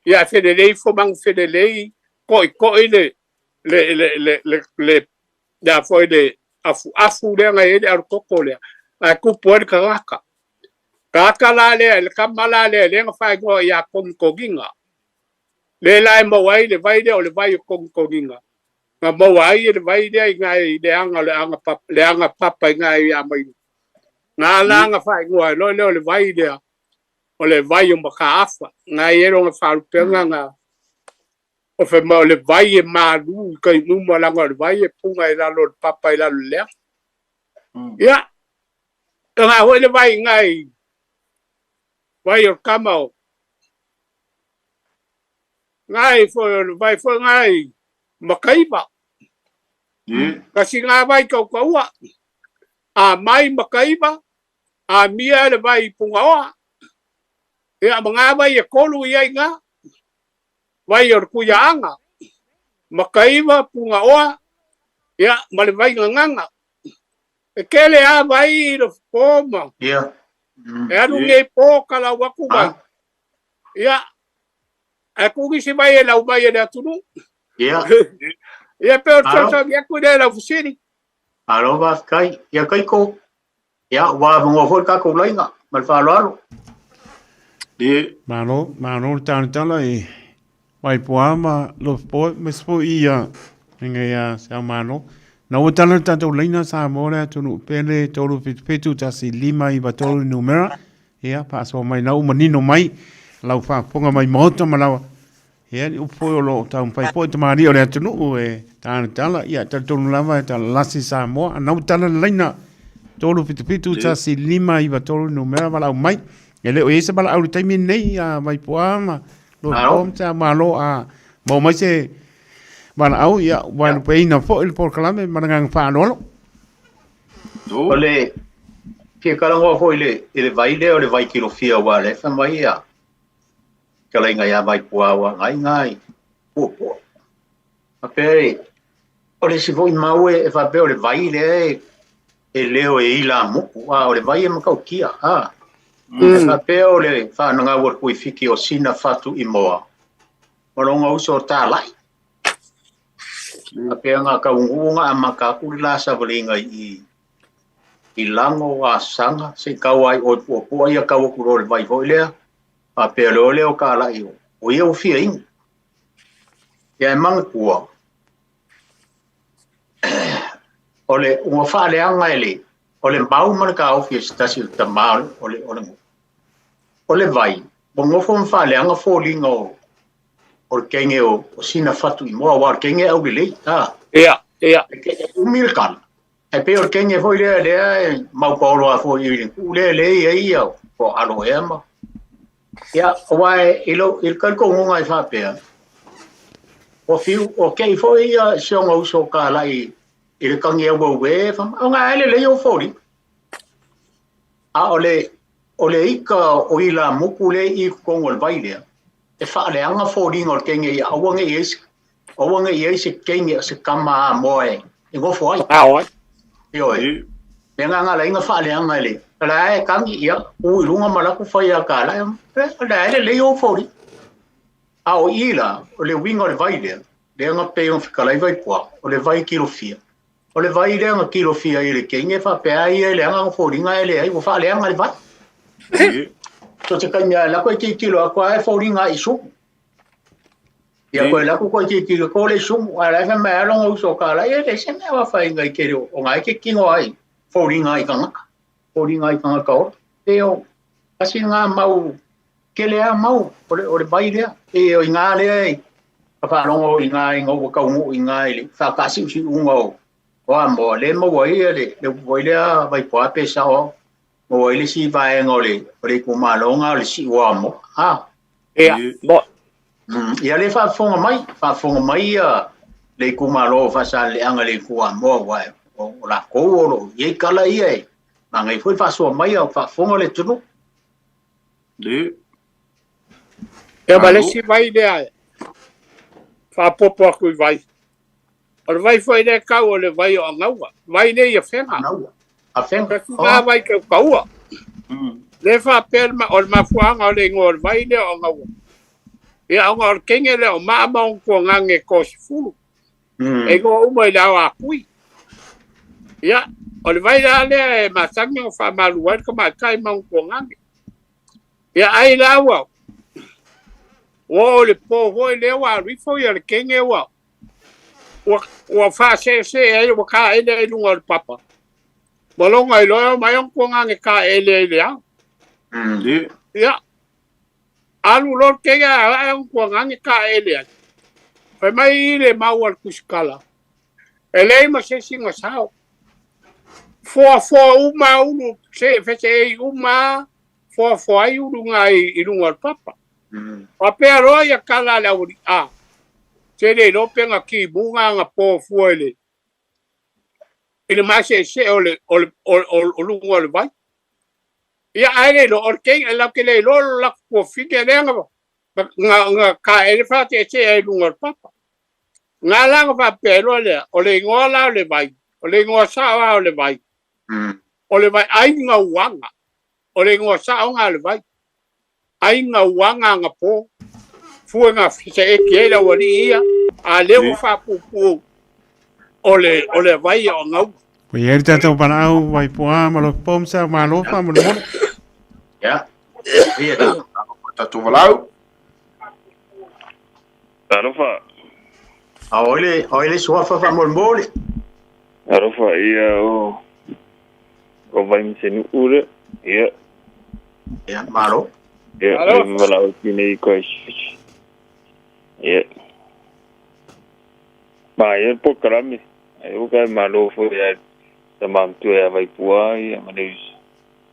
Ia, e felelei ifo magu felelei, koikoi le, le, le, le, le, le, le a foi le afuafu lea na i ai le alu koko lea. Ae tupu ai le tagata. Tagata la lea, le tama la lea, lea na faaigoa ia Kogikogiga. Lea la e maua ai le vai lea o le vai o Kogikogiga. Na maua ai e le vai lea i ina i le aga o le aga papa, le aga papa i ina ia Maiuga. Na la na faaigoa ai loa lea o le vai lea, o le vai o Mataafa. Na i ai lona faalupega na o fai mai o le vai e malu i tai uma leaga o le vai e puga i lalo o le papa i lalo i le aga. Ia, na foi le vai i ina i vai o le tama o Ngai foi o le vai foi ngai Makaiva. Kasi ngā vai kaukaua. A mai Makaiva, a mia le vai Pungaoa. Ia ma ngā vai e kolu i ai ngā. Vai o le kuiaanga. Mataiva, Pugaoa, ia, ma le Vaigagaga. E tele lava vai i Lofopo ma Ia. e alu nei po kalau atu ma ia, ae tuu nisi vai e lau mai e le atunuu. Ia. Ia, pei o le fesoasoani atu lea i lau fesili. Malo faafetai. Ia Kaiko, ia ua avanoa foi le tatou laina ma le faaaloalo. Ie. Malo, malo le talatala i Waipoa ma Lofopo aemaise foi ia inga ia Sao Malo. Na ua tala le tatou laina Samoa le atunuu pele 377 1593 numera. Ia, faasoa mai na ua manino mai lau faafofoga mai Maota ma lau Ia, ni upu foi o lo o taumafai foi tamalii o le atunuu e talatala. Ia, talitonu lava e talalasi Samoa. Anau tala le laina 377 1593 numera valaau mai. E le o i ai se valaau i le taimi lenei a Vaipuā ma Lotoa ma Te Malo a maua mai se valaau, ia, ua vaelupeina foi le polokalame ma le agaga faaaloalo. O le fia talanoa foi i le vai lea o le vai kilofia aua o lea e fai mai ia fetalaiga ia Vaipuā ua agai i ina i Puapua. Faapea e, o le isi foi mau e faapea o le vai lea e leo e ilamuku, a o le vai e matautia, a. E faapea o le whanangau o le kuifiki o Sina Fatu i Moa, ma lona uso o Tālai. Faapea ngā kaunuu nga amata atu le la savaliga i i Lago Asaga se i tau ai oi Puapua ia tau atu loa i le vai foi lea faapea loa lea o Tālai o ia ua fia inu. Ia e manatua o le ua faaleaga e le o le mau ma le taofi e se tasi o tamā o le o le o le vai ua nofo ma faaleaga foliga o o le kenge o, o sina fatu i moa, aua o le kenge aulelei, a. Ia, ia. E umi le kala. E pei o le kenge foi lea, lea e mau paolo a foi i le kuu lea le i ai ia o alo ea ma. Ia, aua e, i lo, i le talitonuga e faapea, o fiu, o kei foi ia si ona uso kalai i le tagi auau e, fa, o ngā ele lei o foli. A o le, o le ika o ilamuku le i totonu o le vai lea, e faaleaga foliga o le kenge ia aua ne i ai se aua ne i ai se kenge o se kama Amoa e e nofo ai. Ao ai. Ioe. Le agaga la inga faaleaga e le la e kagi ia u i luga ma laku fai a ka la e la e lelei ou foliga. A o i la o le uiga o le vai lea, lea na pei ona fetalai Vaipua, o le vai kilofia. O le vai lea na kilofia i le kenge faapea ai ia e leaga ana foliga ae leai ua faaleaga le vai. So te taimi a lako e tilotilo atu a e foliga i sumu. Ia koe lako koe tilotilo ko le sumu a la e fai mai a lona uso ka la ia le se mea wa whainga i te reo o ngā e te kino ai foliga i tangata. Foliga i tangata ora. E o kasi ngā mau kele a mau o le, o le vai lea. E o i ngā lea e ka whaalongo i ngā inga ua kaungu i ngā i le whakasiusiunga o o Amoa le maua ai le le upu foi lea Vaipoa pe sao maua ai le isi vaega o le o le itumalo o le siu o Amoa a Ia, mo. Ia le faafofoga mai, faafofoga mai ia le itumalo o Faasaleleaga i le itu Amoa aua o latou o lo o i ai tala ia e manaia foi le faasoa mai a o faafofoga le atunuu. Ia ma le isi vai lea e faaopoopo atu i vai. O le vai foi lea e tau o le vai o Agaua. Vai lea i Afega. Agaua. Afega. Kasi ngā vai kaukaua. Le faapea o le mafuaaga o le igoa o le vai lea o Agaua. Ia ona o le kenge lea o maa ma ona tuagage e toasefulu. E igoa uma i le ao a Kui. Ia, o le vai la lea e masani ona faamalu ai le tamaitai ma ona tuagage. Ia ai la ua ua oo i le po foi lea ua alu ifo ia le kenge ua ua ua faaseesee ai ua taele ai i luga o le papa. Ma logo ai loa e omai ona tuagage taele ai i le ao. Ia, alu loa le kenge ae ae ona tuagage taele ai. Fai mai i le mau a le tusikala, e leai ma se isi na sao. Foafoa uma ulu, se feseei uma, foafoa ai ulu ngā i luga o le papa. Faapea loa ia tala a le aualiʻi, se le iloa pe na timu ngā na po fua i le i le maseesee o le o le o luga o le vai. Ia ae le iloa o le kei latou te le iloa lo latou tuafine lea na na na taele faaseesee ai i luga o le papa. Na la ona faapea ai loa lea, o le igoa la o le vai, o le igoa sao lava o le vai, o le vai aiga uaga. O le igoa sao lena o le vai. Aiga uaga agapo, fua na feseeti ai le aualii ia, a lea ua faapuupuu o le, o le vai o Agauga. Ua i ai le tatou valaau Vaipoa ma Lotopo ma Sa Malo faamolemole. Ia. Ia. Tatou valaau. Alofa. A o le, o le suafa faamolemole. Alofa ia o o Vaimasenuu lea. Ia. Ia, malo. Ia, Alofa. le valaau nei i Christchurch. Ia. Ma ia le polokalame. Ai o ka malo foi ia tama matua ia Vaipua ia ma le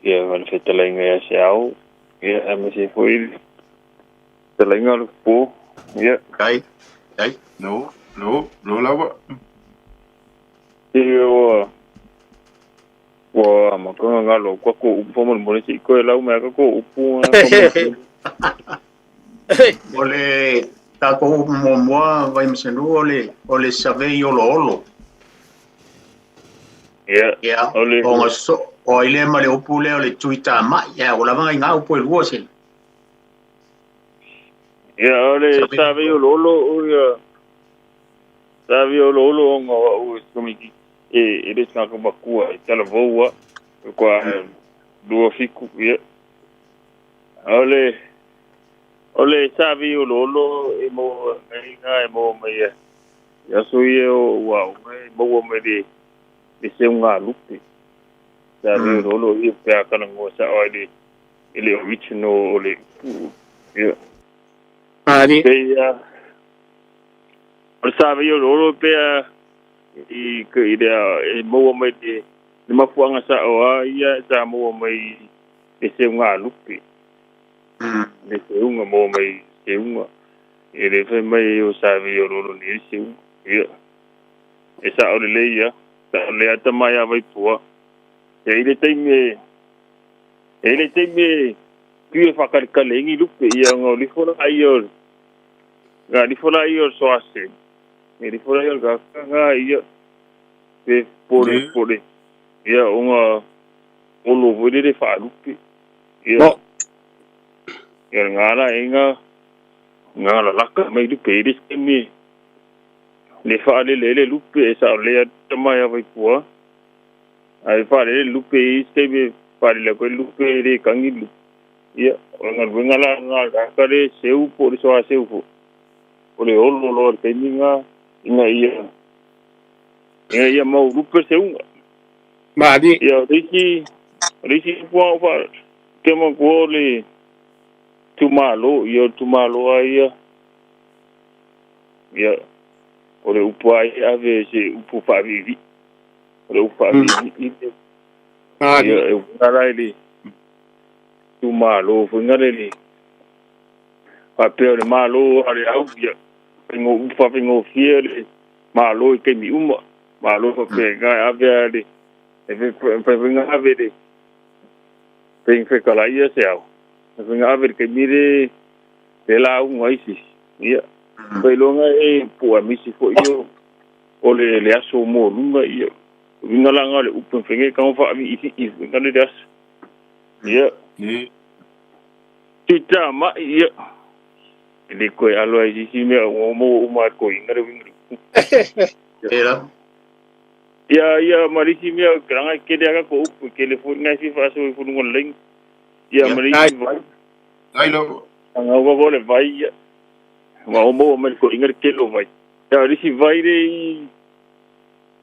ia ma le fetalaiga ia Seau. Ia aemaise foi le fetalaiga o le po. Ia. Kai. Kai. No, no, no lava. Ia ua ua makanga ngalo kwa ko upu faamolemole se i koe lau mai ka ko upu faamolemole. O le tatou upu muamua Vaimasenuu o le o le survey oloholo. Ia. Ia, O le ona so o ai lea ma le upu lea o le tuitamai. Ia, ua lava ngai upu e lua se. Ia o le Survey. survey oloholo o ia survey oloholo ona o au e komiti e e le sanga makua e talavaua kwa 27 ia. O le o le survey oloholo e mo mai nga e mo mai ia. Ia so ia o ua o mai maua mai le le seuga lupe. Survey oloholo ia pe a kana ngoa sa o le e le original o le upu. Ia. Ali. Pe ia o le survey oloholo pe a i ke i le e maua mai le le mafuanga sa o a ia sa maua mai le seuga lupe. Le seuga maua mai seuga. E le fai mai o survey oloholo ni le seuga. Ia. E sa o le lei ia. Sa o le ata mai a Vaipua. E i le taimi e e i le taimi e pue whakarekale ingi lupe ia ngā lifo la ai o ngā lifo la ai o soase. E lifo la ai o ngā ngā ia pe pore Ie. pore. Ia o ngā olo voere whaalupe. Ia. No. Ia ngā la e ngā ngā la laka mai lupe i le taimi le whaalele le lupe e sa o lea tamai a Vaipua. Ai whaalele lupe i se taimi whaalele koe lupe e le kangi lupe. Ia, o ngā ruenga la ngā kakare seu po le soa seu po. O le olo loa le taimi ngā inga ia. Inga ia mau lupe seunga. Mali. Ia, o reisi, o reisi pua o wha, te ma kua o le tumalo, ia o tumalo a ia. Ia, o le upu a ia ave se upu whaavivi. O le upu whaavivi. Ali. Ia, e upu i le tumalo, fuinga le le. Whapea o le malo a le au, ia. Whaingo upa, whaingo fia le malo i keimi uma. Malo whapea ngā ave a le, e whainga ave le, whainga whekala ia se au. Whainga ave le keimi le, le la unga isi. Ia. Whailonga e pua misi fo iyo, o le le aso mo lunga ia. Winga la ngā le upu whainga ka whaavi isi isi, winga le le aso. Ia. Ie. Tita mai ia. E le koe aloa i sisi mea o mo o mai koe inga le winga le. Tera. Ia ia marisi mea karanga kele aka ko upu kele fu ngai fi fa so fu ngo leng. Ia Ia. marisi vai. Ai lava. Anga wa bo le vai ia. Ma o mo mai ko inga le kelo vai. Ia marisi vai le i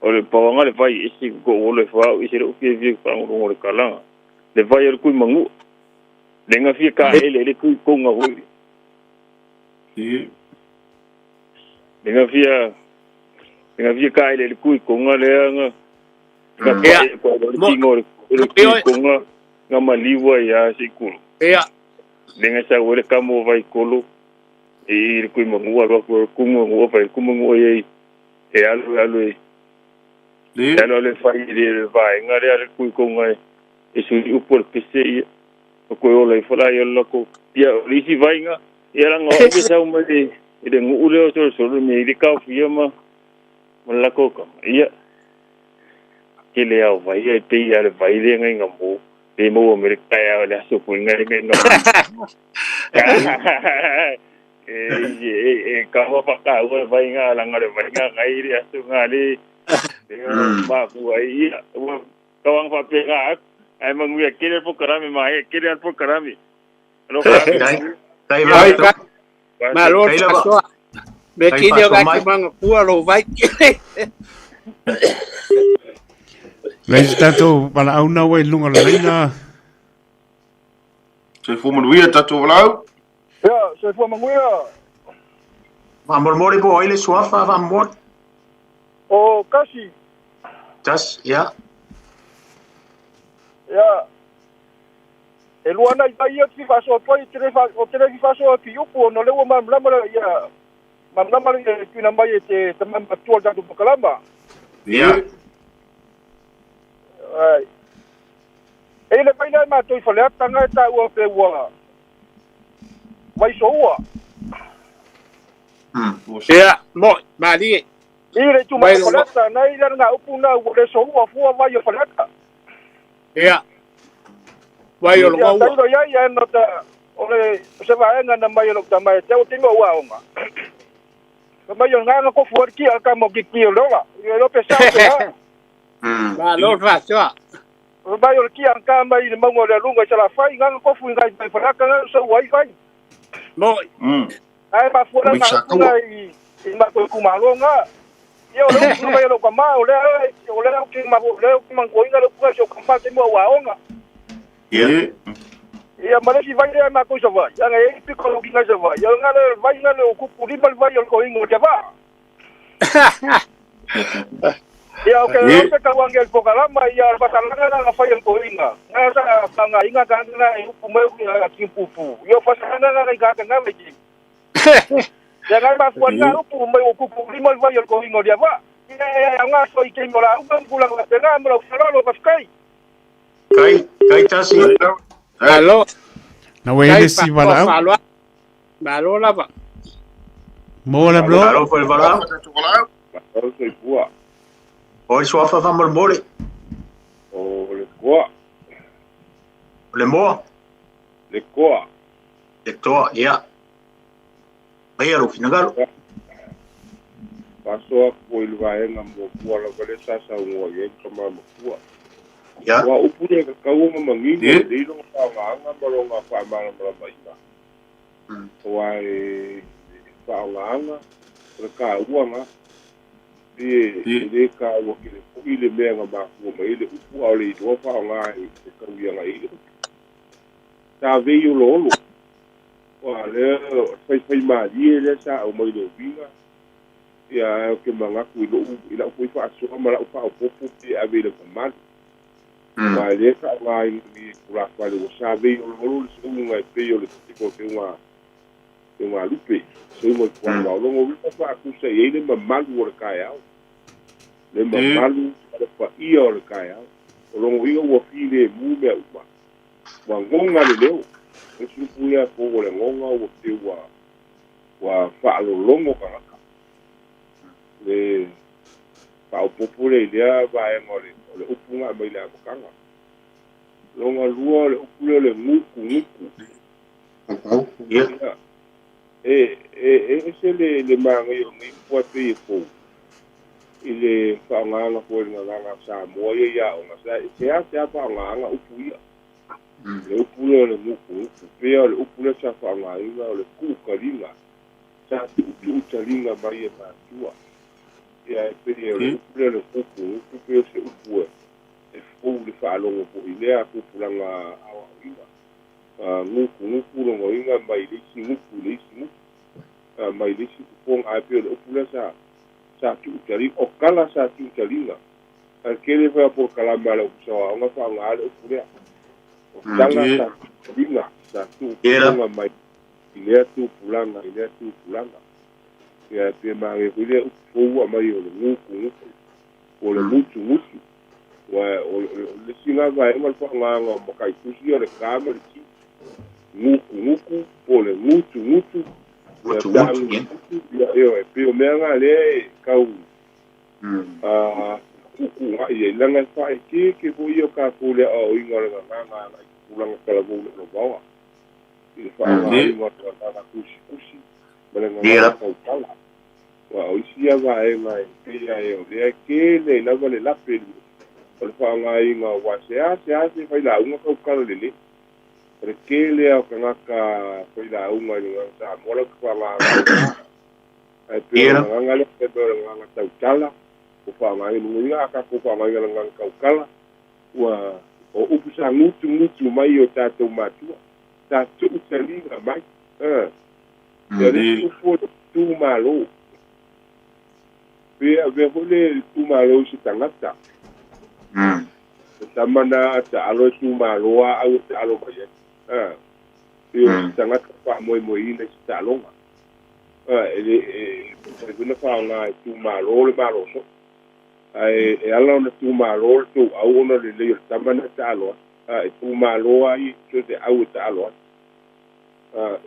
o le pawanga le vai isi ko o le fa o isi le upi vi fa ngo le kalanga. Le vai o kui mangu. Le nga fia ka ele le kui konga hoi. Ie. Le nga fia le nga fia ka ele le kui konga le nga nga Ia. pa ko le Mo- tingo le kui konga nga maliwa ia sikulu. Ia. Le nga sa wele kamo vai kolo e le kui mangu alo ko kungu ngo vai ku mangu e e alo alo e Ie. alo le fai le vai nga le ale kui konga e e sui upo le pese ia o koe ola i whala i ola ko ia o isi vai nga ia ranga o ke sau mai le I le guu lea o solosolo mea i le taofia ma ma le latou tama, ia, tele lava o vai ae pei lava le vai lea na ina mo, pe maua mai le taeao i le aso foi na ina mo. E kava whakaua le vai ngā langa le vai ngā ngai le aso ngā le mafua ai ia. Ua kawanga whapea aku. Ai manguia kere po karame ma ai kere po karame. Kai vai. Malo fasoa. Me kini o kai manga kua lo vai. Lei se tatou valaau na ua i luga o le laina. Soifua manuia tatou valaau. Ia, soifua manuia. Faamolemole po o ai le suafa faamolemole. O Kasi. Tasi, ia. Ia. E lua nai vai ia ki faasoa atu ai, o te le fi faasoa atu i upu ona o lea ua malamalama le ia malamalama le tuuina mai e te tama matua o le tatou polokalama. Ia. Ai. E i le vai lea e matou i Faleata na e taua pe ua vai soua. Ia, mo, malie. I le itumalo o Faleata, na i lana upu na ua le soua fua vai o Faleata. Ia. Vai o Ia, tailo iai ae no ta o le se vaega na mai e lou tama e te au te ua aoga. Fai mai o ngā kofu ari ki a ka mo ki ki o le ola. Ia lo pe sa pe ha. Malo faasoa. Fai mai o le kia ka mai i le maunga o le alunga i Salafai, ngā kofu i ngai mai Faleata ngā sa ua ai vai. Mo. Ae mafua la ngā upu nga i matou itumalo nga. Ia o le upu na mai e lou tama o lea o lea ou te o lea ou te manatua le upu nga si ou tama taimi o aoga. Ia. Ia ma le isi vai lea e matou i Savaii, ana e i ai piko o lou kina i Savaii, o nga le vai nga le o kupu lima le vai o le toeaina o Tiavaa. Ia o ke o te tauangi o le polokalama ia le faasalaga na na fai e le toeaina. Nga sa faagaina tagata na e upu mai a timupupu. Ia o faasalaga na i tagata na vai. Ia ngai mafua na upu mai o kupu lima le vai o le toeaina o Tiavaa. Ia e aoga soa i taimi o lauga ma tulaga faapena ma lau faaaloalo faafetai. Kai, kai tasi. Malo. Na ua i le isi valaau. Malo lava. Mo le blo. Malo foi le valaau. Malo soifua. O le suafa faamolemole. O le koa. O le moa. Le koa. Le toa, ia. Maia lou finagalo. Faasoa atu i le vaega muamua lava lea sa saunoa i ai le tama matua. Ia. Aua upu ia e tatau ona manino lelei lona faaaogaina ma lona faamalamalamaina. Aua e faaaogaina o le taua lena. E le taua tele foi le mea na mafua mai ai le upu, a o le iloa faaaoga e tauiaga ai le upu. Sa vei oloolo, aua lea faifaimalie lea sa aumai le uiga, ia ae ou te manatu i lou i lau foi faasoa ma lau faaopoopo pe ave i le mamalu. Aua e le faaaogaina ni tulafale ua sa vei oloolo le seuga e pei o le pito o seuga seugalupe, seuga i puana. O lona uiga faatusa i ai le mamalu o le taeao, le mamalu ma le paia o le taeao. O lona uiga ua filemu mea uma, ua goga le leo. O le isi upu lea fou o le goga ua pei ua ua faalologo tagata. Le faaopoopo lea i lea vaega o le o le upu na aumai i le amataga. Lona lua o le upu lea o le gutugutu. Ia. E e ese le le manaia o nei upu ae pei e fou i le faaaogaina foi o le gagana a Samoa ia i aoga, sa e seasea faaaogaina upu ia. Le upu lea o le gutugutu, pea o le upu lea sa faaaogaina o le tuutaliga, sa tuutuu taliga mai e matua. Ia e pei o le upu lea o le gutugutu pei o se upu e fou i le faalogo foi i lea tupulaga aoaoina. Gutugutu lona uiga mai le isi gutu i le isi gutu, mai le isi fofoga, ae pei o le upu lea sa sa tuutaliga, o tala sa tuutaliga. Ae tele foi a polokalame a le Ofisa o Aoga faaaoga le upu lea. O tala sa tuutaliga, sa tuufofoga mai i lea tupulaga i lea tupulaga. Ia e pei e manaia foi lea upu fou ua aumai o le gutugutu, po o le gutugutu. Aua o le isi lena vaega o le faaaogaina o mataitusi ia o le K ma le T. Gutugutu po o le gutugutu. Gutugutu, ia. Ia, ioe, pei o mea na lea e tau tuutuugai ai, leaga e faaeteete foi ia o tatou i le aoaoina o le gagana agai i tupulaga talavou le olovaoa, i le faaaogaina o le gagana tusitusi ma le gagana tautala. Aua o isi ia vaega e pei lava o lea e tele ai lava le lape o le faaaogaina aua seasea se failauga tautala lelei. O le tele lava o tagata failauga i le gagana Samoa latou te faaaogaina Ae pei o le gagana lea, e pei o le gagana tautala, ua faaaogaina i luga, a tatou faaaogaina le gagana tautala, ua o upu sa gutugutu mai i o tatou matua, sa tuu taliga mai. A. Ia o le isi upu o le itumalo. Pe avea foi le itumalo i se tagata. O tama na a taalo e itumalo a au e taalo mai ai. A. Pe o se tagata faamoemoeina i se taaloga. E le mafai foi ona faaaoga e itumalo le Malo soo. Ae e ala ona itumalo le tou au ona o le lelei o le tama lena e taalo ai. E itumalo lava ia so o se au e taalo ai.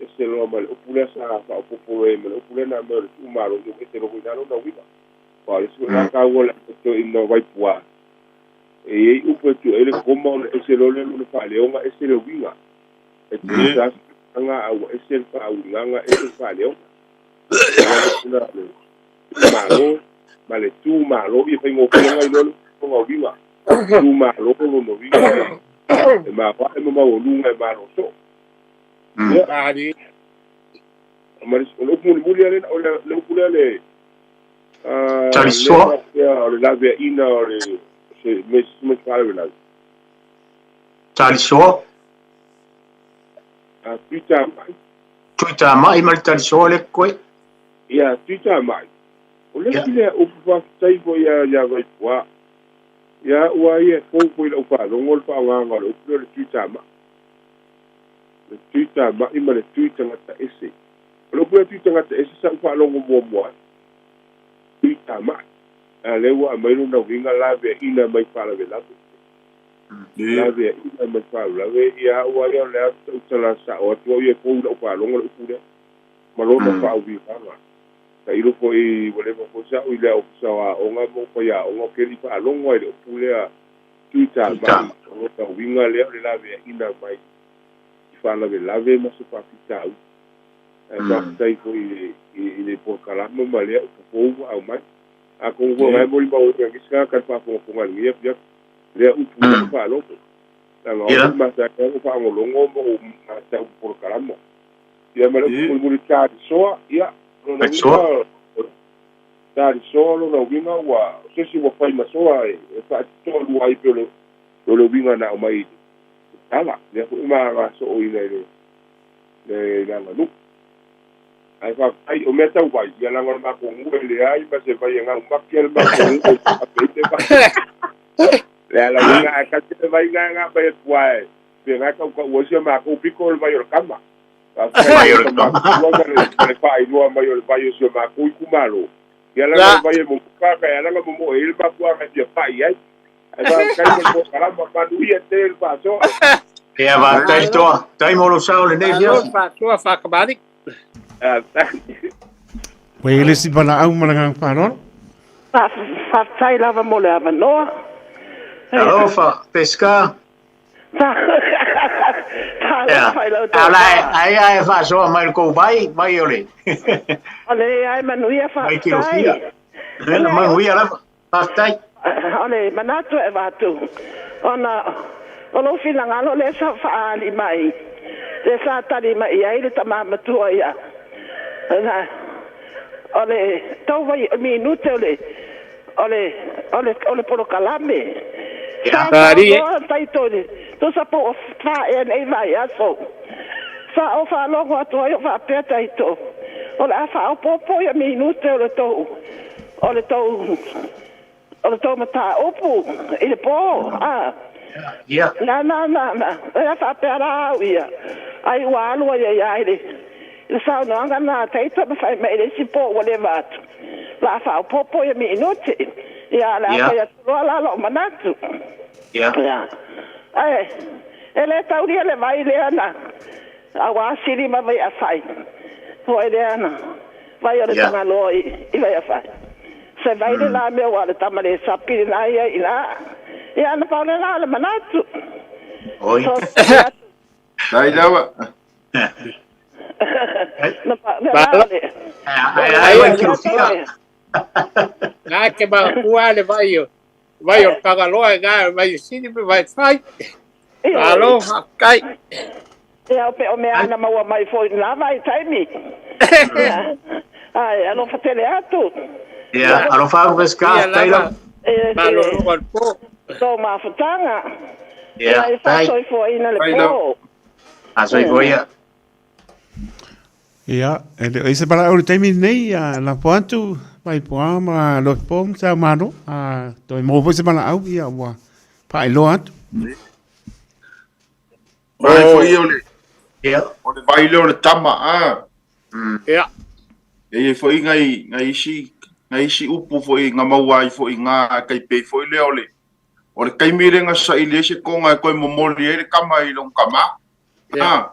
Ese loa ma le upu lea sa faaopoopo loa i ai ma le upu lea na aumai o le tuumalo, ia ua ese loa foi i ina lona uiga. Aua o le isi foi lena taua o le toeaina o Vaipua, e i ai upu e tuu ai le koma ona ese loa lea lona faaleoga ese le uiga. E tutusa lava se tulaga a ua ese le faauigaga ese le faaleoga. O le ala le malo ma le tumalo, ia faigofie ona iloa le lona uiga. Tumalo lona uiga e maoae ma maualuga e malo soo. Ia, ma le o le upu mulimuli lea, o le upu lea le Talisoa. lea faapea o le laveaiina o le se me se faalavelave. Talisoa. A Tuitamai. Tuitamai ma le Talisoa lea koe. Ia, Tuitamai. O le isi lea upu faafetai foi ia Vaipua. Ia ua ia e fou foi i lau faalogo le faaaogaga o le upu lea o le Tuitamai. Le Tuitamai ma le Tui Tagata Ese. O le upu lea Tui Tagata Ese sa ou faalogo muamua ai. Tuitamai. A lea ua aumai lona uiga laveaiina mai faalavelave. Laveaiina mai faalavelave. Ia au lava ia o le a tautala sao atu au ia e fou i lau faalogo le upu lea ma lona faauigaga. Tailo foi ua leva foi sa ou i le Ofisa o Aoga ma ou faiaoga ou te le i faalogo lava i le upu lea Tuitamai. O lona uiga lea o le laveaiina mai i faalavelave ma se faafitauli. Ae faafetai foi i le polokalame ma lea upu fou ua aumai. Atonu foi o la e molimauina e nisi tagata i le faafogafoga i lenei afiafi lea upu i lau faalogo. Leaga o au e masani lava ona ou faalogologo ma ou matau i polokalame. Ia ma le upu mulimuli talisoa, ia, lona uiga, talisoa lona uiga ua, o se isi ua fai ma soa e faatitoalua ai pei o le uiga na aumai i le tala, lea foi ma agasooina i le aganuu. Ae faafetai, o mea tau vai, ia leaga o le matou nuu e leai ma se vai e gaumaki a le matou nuu e ave ai le vai. Le ala uiga ae tasi le vai na e aumai atu lava e pe na e tautau ai si a matou pito o le vai o le tama. Faafetai i le tama ma le faailoa mai o le vai o si o matou itumalo. Ia leaga o le vai e momoka ka e ala ona momoe ai le mafuaaga e fia pai ai. Ae faafetai mo le polokalama, manuia tele le faasoa. Ia, faafetai le toa. Faafetai mo lou sao i lenei Malo afiafi. faasoa faakamali'i. Ua i ai le isi valaau ma le agaga faaaloalo. Faafetai lava mo le avanoa. Talofa, Pesca. Talofa i lau Ala ai ai faasoa mai le kou vai, vai o le. O le ai manuia faafetai. Vai kilofia. Manuia lava. Faafetai. O le manatu e avatu, ona o lou finagalo lea sa faaali mai, lea sa tali mai i ai le tama matua ia, na, o le tou vai minute o le, o le, o le, o le polokalame. Sa saunoa taito i le tusa po o fa ea nei vaiaso. Sa ou faalogo atu ai o faapea taito, o le a faaopoopo ia minute o le tou o le tou o le tou mataupu i le po a Ia. Na na na na ea faapea la au ia ai ua alu ai ai ai le le saunoaga na taito ma fai mai le isi po ua leva atu la a faaopoopo ia minute ia le a fai atu loa la lou manatu. Ia. Ia. Ae e le taulia le vai lea na aua sili ma Vaiafai. Foi lea na vai o le Tagaloa i Vaiafai. Se vai le la mea ua o le tama le sapi lena ia i ina. Ia na pau le la o le manatu. Oi. Dai lava. Na pau le la o le... Ai, ai, ai, Na ke manatua le vai o vai o Tagaloa i na vai sini pe vai fai. Malo faafetai. Ia o pe o mea ana maua mai foi na vai taimi. Ai, alofa tele atu. Ia, alofa atu Pesca, Ia faafetai lava. lava. Malo loa le po. Tō mafutaga. Ia, Ia, e tai. faasoifuaina le Tai lava. po. Faasoifua ia. Ia, e le o i se valaau i le taimi lenei, a lafo atu, Vaipoa ma Lofipo ma Sao Malo, a toe maua foi se valaau, ia ua faailoa atu. Mai foi o le Ia. o le vai lea o le tama a. Ia. E i ai foi ngai ngai isi ngai isi upu foi nga maua ai foi nga kai pei foi lea o le o le taimi lea na saili ai se koga e toe momoli ai le kama i lona tama. Ia. A.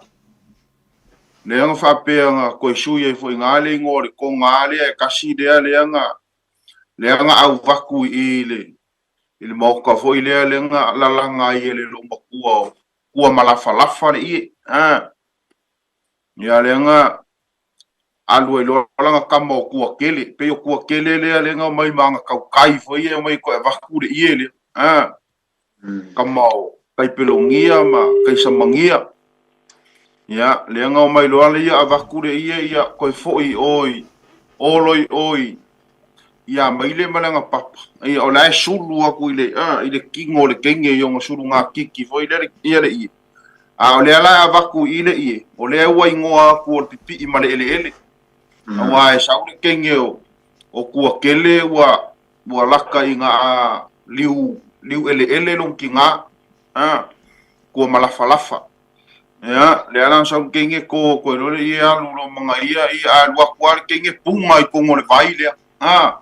Lea na faapea na toe sui ai foi nga le igoa o le koga lea e kasi lea lea na lea na auvaku i le i le maota foi lea lea na lalaga ai e le loomatua o kua malafalafa le ie. A. Ia lea na alu ai loa lana kama o kua kele. Pei o kua kele lea lea na omai ma ana kaukai foi ia omai toe avaku le ie lea. A. Kama o Kaipelogia ma Kaisamagia. Ia, lea na omai loa le ia avaku le ie ia koe foi oi olo i oi ia maile ma lana papa. Ia o la e sulu aku i le a i le kingo o le kenge i ona sulu ngā kiki foi le ia le ie. A o lea la e avaku i le ie, o lea ua ingoa aku o le pipii ma le eleele. Aua e sau le kenge o o kua kele ua ua laka i ngā liu liu eleele lona kigā. A kua malafalafa. Ia, lea la sau le kenge ko koe loa le ie alu lo manga ia ia a alu aku a le kenge punga i kogo o le vai lea. A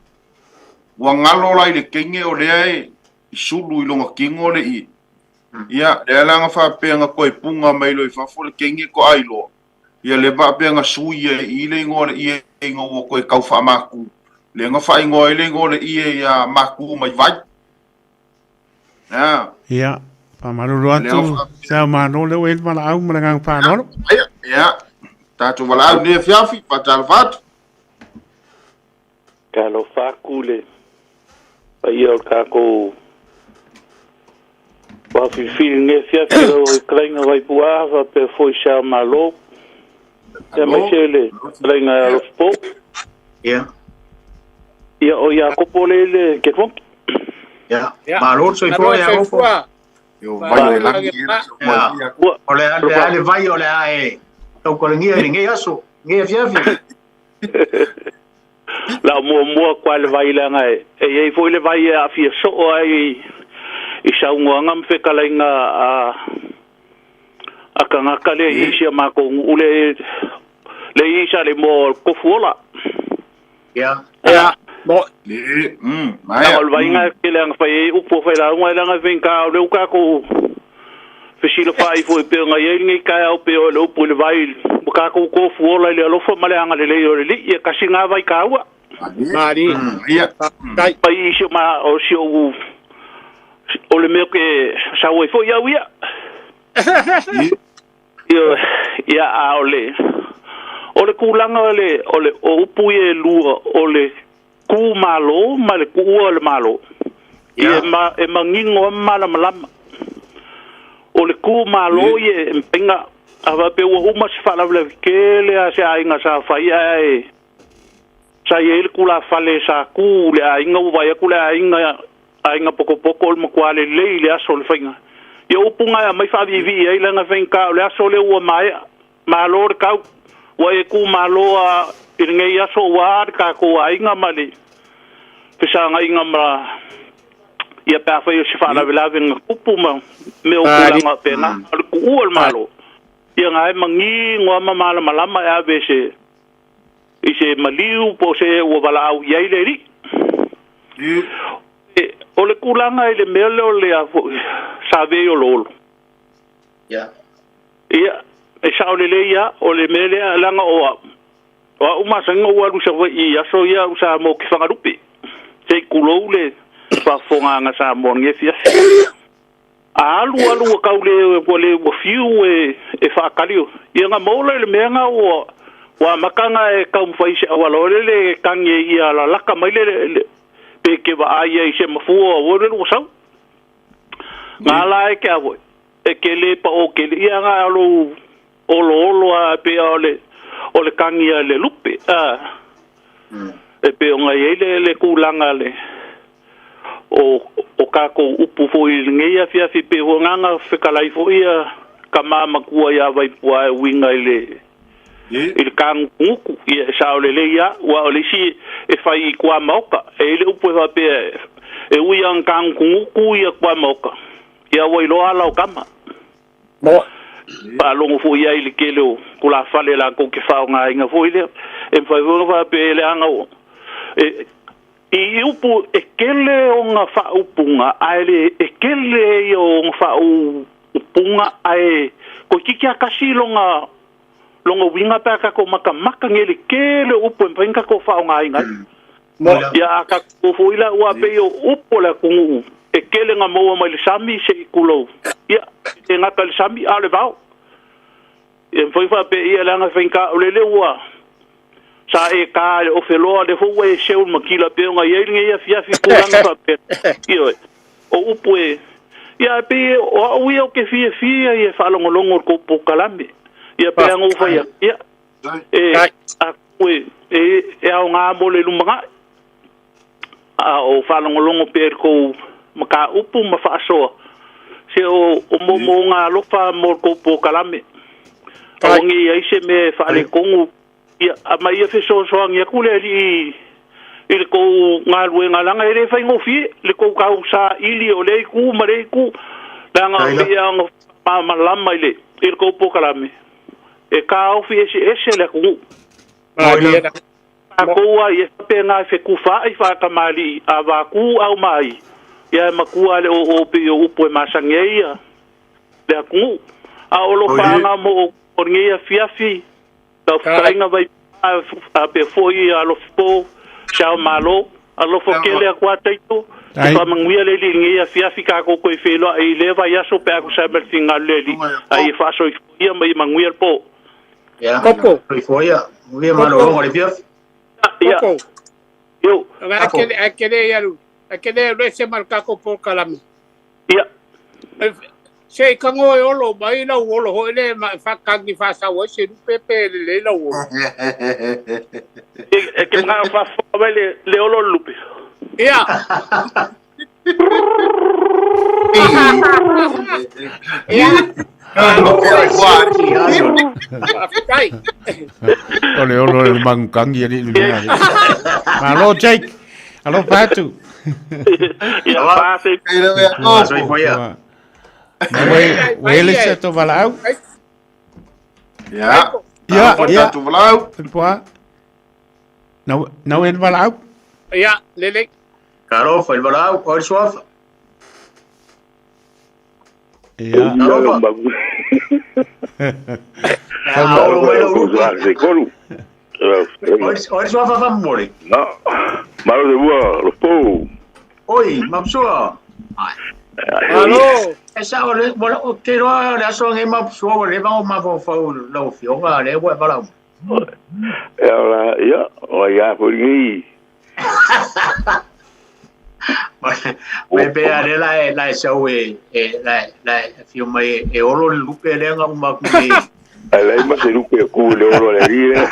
ua ngalo la i le kenge o lea e i sulu i lona kingo le ie. Ia, lea la na faapea na koe punga mai loa i fafo le kenge ko ailoa. Ia le faapea na sui ai i le igoa o le ie ina ua koe tau faamaku. Lea na faaigoa ai le igoa o le ie ia maku mai vai. Ia. Ia, faamalulu Lea atu, na faapea. Sao Malo, lea ua i ai le valaau ma le agaga faaaloalo. Ia, ia, tatou valaau nei afiafi, faatalofa atu. Talofa atu le paia o le tatou faafilifili lenei afiafi lau fetalaiga Vaipu'a faapea foi Sao Malo aemaise le fetalaiga Alofipo. Ia. Ia o Iakopo lea i le Kefonki. Ia. Ia. Malo le soifua Malo Iakopo. soifua. Io vai o lagi e Ia. ia. Ua O le a le a le vai o le a e taukalagia i lenei aso, lenei afiafi. La muamua kwa le vai leaga e e i ai foi le vai e aafia soo ai i saunoaga ma fetalaiga a a tagata lea i isi a makou nuu le le i sa le moa o le tofu ola. Ia. Ia. Mo. Le, Leaga maea. o le vaiga e tele aga fai ai upu o failauga e leaga e faigata o lea ua tatou fesilafai foi pei ona i ai lenei taeao pei o le upu i le vai ua tatou tofu ola i le alofa ma le agalelei o le alii e tasi lena vai taua. Mali. Ia. Faafetai. Mai i si o ma o si ou o le mea ke sau ai foi au ia. Ia, ia a o le o le tulaga o le o le o upu ia e lua o le ku malo ma le kuua o le malo. Ia ma e manino a ma malamalama. O le ku malo ia e mpenga a faapea ua uma se faalavelave tele a se aiga sa fai ae sa i ai le tulafale sa ku le aiga ua vaai atu le aiga aiga pokopoko o le matua lelei i le aso o le faiga. Ia upu na e aumai faaviivii ai leaga e faigata o le aso lea ua maea. Malo le tau. Ua e ku malo a i lenei aso ua a le tatou aiga ma le fesagaiga ma ia pe afai o se faalavelave na tupu ma mea o Mali. tulaga faapena. O le tuua o le Malo, ia na e manino lava ma malamalama e ave se i se maliu po o se ua valaau i ai le alii. E, o le tulaga i le mea lea o le a foi survey o Lolo. Ia. Ia, e sao lelei lava, o le mea lea leaga o au. O a'u masaniga ou alu i Savai'i i aso ia a'u sa mo ke Fagalupe. Se i tulou le faafofogaga Samoa i lenei afiafi. A alu alu ua tau le ua le ua fiu e e faatali ia na maua lea i le mea na ua ua amata ona e taumafai i se auala o le e tagi ai ia lalata mai le le pe te vaai ai i se mafua ua le ua sau. Na la e ke a foi e ke le paʻō tele ia na o lou oloolo a pei o le o le tagi a le lupe a e pei ona i ai le le tulaga le o o tatou upu foi i lenei afiafi pei foi na na fetalai foi ia tama matua ia Vaipua e uiga i le i le tagutugutu ia e sao lelei a ua o le isi e fai i tuamaota e i le upu e faapea e ui a tagutugutu ia tuamaota ia ua iloa ala o tama. Faalogo foi i ai i le tele o tulafale latou te faaaogaina foi lea. E mafai foi ona faapea e leaga o e, i upu e tele ona faaupuga ae le e tele ia o ona faaupuga ae toeitiiti lava tasi lona lona uiga pe a tatou matamata nei i le tele o upu e mafai ona tatou faaaogaina ai. Ia a tatou foi la ua pei o upu o le atunuu e tele na maua mai le sami se i tulou. Ia e le gata i le sami a o le vao. Ia mafai faapea ia leaga e faigata o lele ua sa e ta i le ofeloa lea foi ua e seu i le matila pei ona i ai lenei afiafi i tulaga faapea. Ioe. O upu e ia ae pei o au ia ou te fiafia ia e faalogologo i le tou polokalame. Ia pei ona ou fai atu, ia e atonu e, e, e aoga mo le lumanai. A o faalogologo pea i le tou mataupu ma faasoa, se o, o moomooga alofa mo le tou polokalame. Aua ne i ai se mea e faaletonu. Ia, a ma ia fesoasoani atu le Alii i le tou galuega, leaga e le faigofie le tou tausaili o lea itu ma lea itu, leaga e pei lava ona faamalamalama i le i le tou polokalame, e taofi eseese le atunuu. Tatou ai e faapena e fetufaai faatamalii a vaku aumai, ia e matua le oo pei o upu e masani ai ia le atunuu. A o alofaaga mo o lenei afiafi, lau fetalaiga Vaipuna faapea foi Alofipo, Sao Malo, alofa tele atu a Taito, e faamanuia le Alii i lenei afiafi tatou toe feiloai i lea vaiaso pe a tusa ai ma le finagalo o le Alii, a ia faasoifua ia ma ia manuia le po. Ia, soifua ia, manuia malologa o le afiafi. Ia, yo. Ae te le alu, ae te le alu ese ma le tatou polokalame. Ia. Se i tago e olo mai lau olo foi le faatagi faasau ai se lupe pe lelei lau olo. E te manao faafofoga mai le olo o le lupe. Ia. Ia. Faafetai. O le olo le magukangi alii le mea. Malo Jake. Alofa atu. Ia pase. Wele se to valaau. Ia. Ia, ia. To valaau. Pua. Nau nau en valaau. Ia, lele. Karo fa valaau, o le suafa. Ia. Alofa. O le suafa faamolemole. No. Malo de ua, lo pou. Oi, Mapsua. Alo. E sa o le o te roa le aso ngai Mapsua o le va o mafaufau lau afioga le ua e valaau. E ola, ia, o ia foi ngi. Me pe a le la e la e sau e e la la e afio mai e olo le lupe le nga uma ku nei. Ai lai ma se lupe ku le olo le ri le.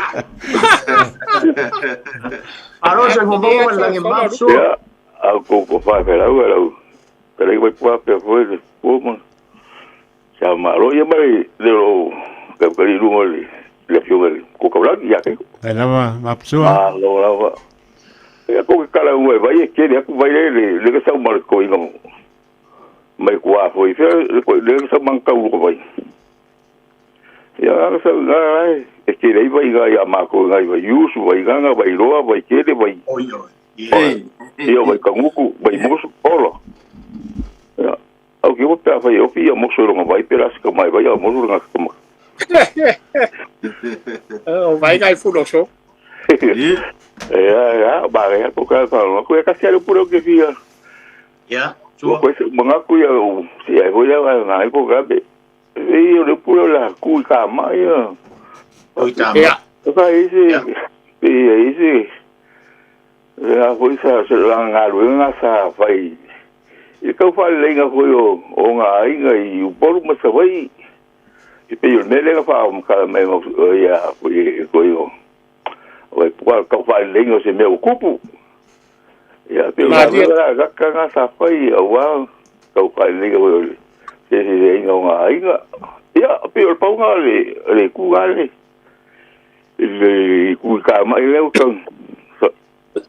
Aro se mo mo la ngi Mapsua. Ia, au ko ko fa fe lau lau. Pe lai wai pua pe foi le pua ma. Sa malo ia mai le o ka ka li lunga le le afioga le ko ka lagi ia ke. Ai lava Mapsua. Malo lava. Ia ko ke kala ua vai e kele aku vai le le le ka sau mal ko inga. Mai kua foi fe le ko le ka sau mang kau ko vai. Ia ka sau ga ai e kele vai ga ia ma ko ga vai yusu vai ga ga vai roa vai kele vai. Oi oi. Ia vai kanguku vai mosu olo. Ia au ki pe vai o pia mosu ronga vai pe las ka mai vai a mosu ronga ka O vai gai fuloso. Ia, ia, ba ia ko ka fa ko ka sia le puro ke fia. Ia, sua. Ko se manga ku ia o si ai ho ia ngai ko ka be. E o le puro la ku i ka ma ia. Ku i ka ma. Ia. Ka i se. Ia i se. Ia foi sa se la galuega sa fai. I kau faaleleiga foi o o ngā aiga i Upolu ma Savaii. I pei o le mea lea na faamakala mai ia foi e koe o o e pua kau faaleleiga o se mea ua kupu. Ia pei o le galuega la laka na sa fai auā kau faaleleiga foi o le feseseaiga o ngā aiga. Ia pei o le pauga o le le itu la le le itu i kamai lea ua tau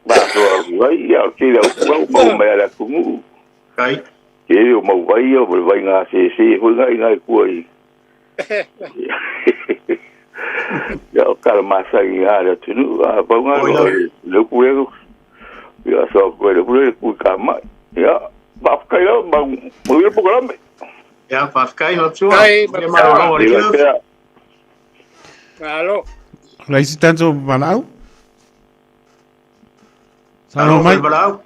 faasoa atu ai, ia o le tele o upu la ua maua mai lava i le atunuu. Ai. Tele o mau vai ia, o le vai gasese foi lena i ina i tua i ia o tala masani lava a le atunuu. A pau lena o le upu lea ia aso atu ai le upu lea i le tuikamai. Ia, faafetai lava ma manuia le polokalame. Ia, faafetai Matua. Faafetai Matua. Malo. O le isi tatou valaau. Saunoa mai. Valaau.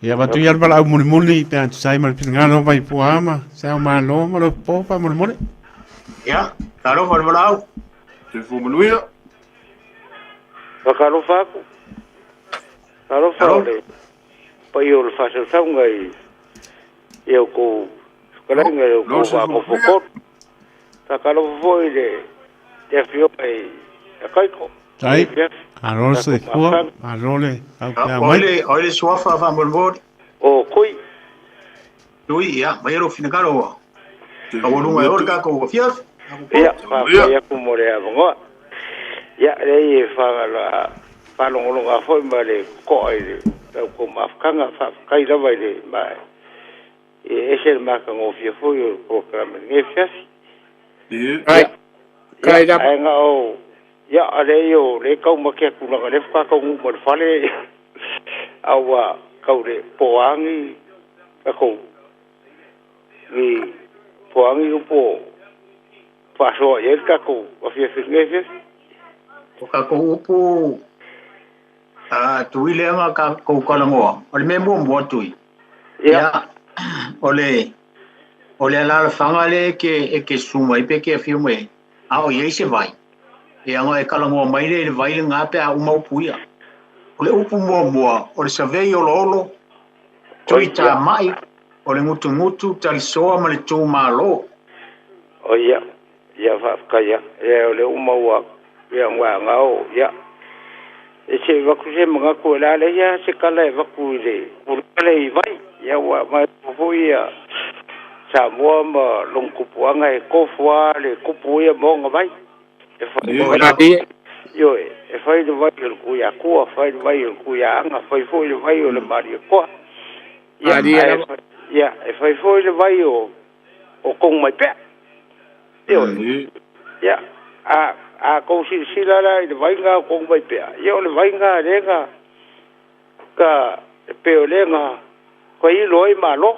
Ia avatu ia le valaau mulimuli pe a tusa ai ma le finagalo mai Puaa ma se ao malo ma le po faamolemole. Ia, talofa le valaau. Soifua manuia. Faatalofa atu. Talofa o le paia o le faasausauga i i a outou fetalaiga i outou vaatofotonu. Faatalofa foi i le le afioga i a Kaiko. Tai, malo le soifua, malo le faupea mai. O ai le suafa faamolemole? O Kui. Tui, ia, maia lou finagalo ua taualuga e oe le tatou afiafi. Ia, faafetai atu mo le avanoa. Ia, leai e faalogologo lava foi ma le totoa i le la outou mafutaga. Faafetai lava i le ma e ese le matagofie foi o le polokalame i lenei afiafi. Ia, Kai lava. Ae na o, ia, a leai o lea e taumate atu leaga o lea faatoa taunuu mai le fale, a ua tau le poa ni tatou ni poa ni upu o faasoa i ai le tatou afiafi i lenei afiafi. O tatou upu a Tui lea na tatou talanoa, o le mea muamua Tui, ia, o le O le alaalafaga lea e te, e te susu mai pe te afio mai ai, a o i ai se vai, e aga e talanoa mai lea i le vai lena pe a uma upu ia. O le upu muamua, o le savei oloolo, tui tamai, o le gutugutu, talisoa ma le tumalo. O ia, ia faafetai a. Ia o le uma ua ia ua o ia. E se avatu se manatu e le a leai lava se tala e avatu i le tulaga lea i vai. Ia ua aumai foi ia Samoa ma lona tupuaga e tofu lava le tupu ia ma ona vai. E fai le vai, ioe, e fai le vai o le Tuiatua, fai le vai o le Tuiaaga, fai foi le vai o le Malietoa. Ia, ia, e fai foi le vai o o Tonumaipea. Ioe. Ia, a, a tou silasila la i le vai lena o Tonumaipea, ia o le vai lena lea na, ka, e pei o lea na failo ai Malo.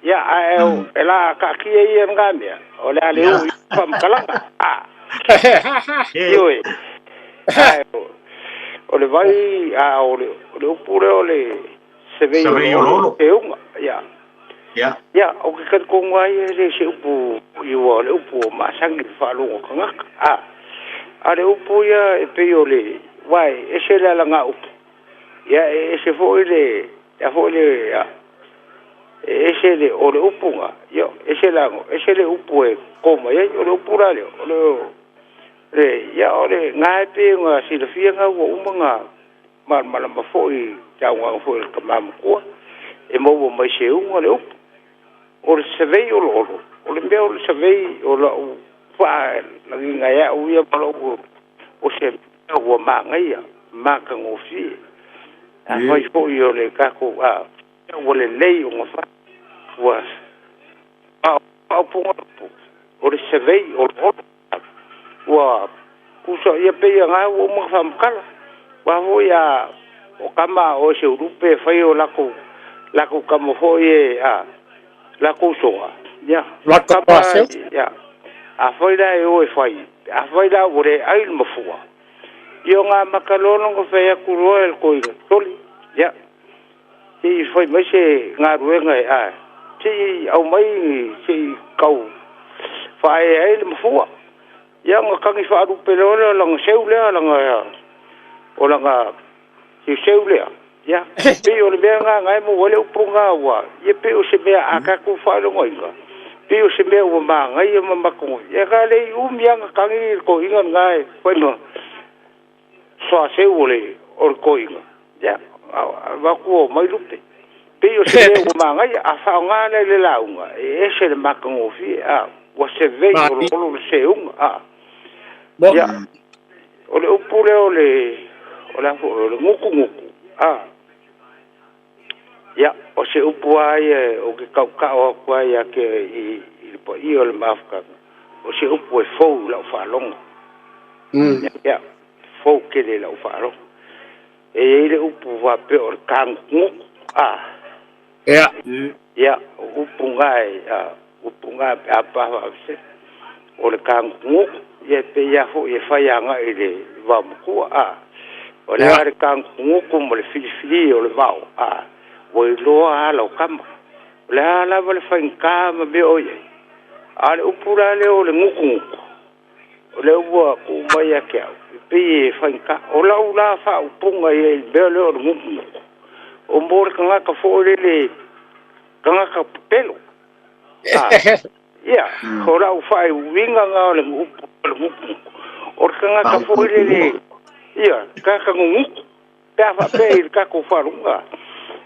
Ia, ae o le a taatia ia lena mea, o le a le oo i ai faamatalaga. A, ioe. Ae o le vai, a o le, o le upu lea o le Survey oloolo. Seuga, ia. Ia. Ia, ou te talitonu lava ia e le o se upu i ua o le upu ua masani i le faalogo a tagata. A, a o le upu ia e pei o le, aua e ese le alagaupu, ia e ese foi le, a foi le, a, e ese le, o le upu na, ia, ese le ago, ese le upu e kō mai ai. O le upu la lea, o le, le, ia, o le, na e pei ona silafia na ua uma ona Malamalama foi i te augaga foi a le tama matua, e maua mai seuga le upu. O le survey oloolo, o le mea o le survey o lau faalagiga e au ia ma lou o se mea ua manaia, matagofie. Afai foi o le tatou a ua lelei ona fai, ua faaupuga upu, o le survey oloolo. Ua tusa ia pei a ua uma ona faamatala. Aua foi a o tama a oe se ulupe e fai o latou latou tama foi e a latou usoga ia Lata tama paseu. ia Afai la e o e fai, afai la ua le ai le mafua, ia o gamaka loa lona fai atu loa e le toeaina, sole, ia, se i fai mai se galuega e a, se i aumai se i tau faaea ai le mafua. Ia ona tagi faalupe loa lea o lana seu lea, lana, o lana seuseu lea. Ia, pei o le mea lena na e maua ai le upu lena ua, ia pei o se mea a tatou faailogaina, pei o se mea ua manaia ma matagofie. Ia na le i umi lava na tagi le toeaina lena e fai ma soaseu o le toeaina, ia, avatu omai lupe. Pei o se mea ua manaia, a faaaoga lea i le lauga, e ese le matagofie, a ua sevei olоло le seuga, a. Ia, o le upu lea o le, o le a foi, o le gutugutu, a. Ia, o se upu lava ia ou te tautao atu ai ia te i le paia o le mafutaga, o se upu e fou i lau faalogo. Ia, fou tele i lau faalogo. E i ai le upu faapea o le tagutugutu, a. Ia. Ia, o upu na e, a, upu na pe a pa faavasega. O le tagutugutu, ia e pei lava foi e fai agai i le vaomatua, a. O le a le tagutugutu ma le filifili o le vao, a, ua iloa ala o tama. O le a lava le faigata ma mea o i ai. A o le upu la lea o le gutugutu, o lea ua tuu mai ia te au, e pei e faigata. O lau la faaupuga i ai i le mea lea o le gutugutu, o mo le tagata foi lele, tagata pepelo. A, ia, o lau faauiga na o le upu o le gutugutu, o le tagata foi lele, ia, tagata gugutu, pe a faapea i le tatou faalogo,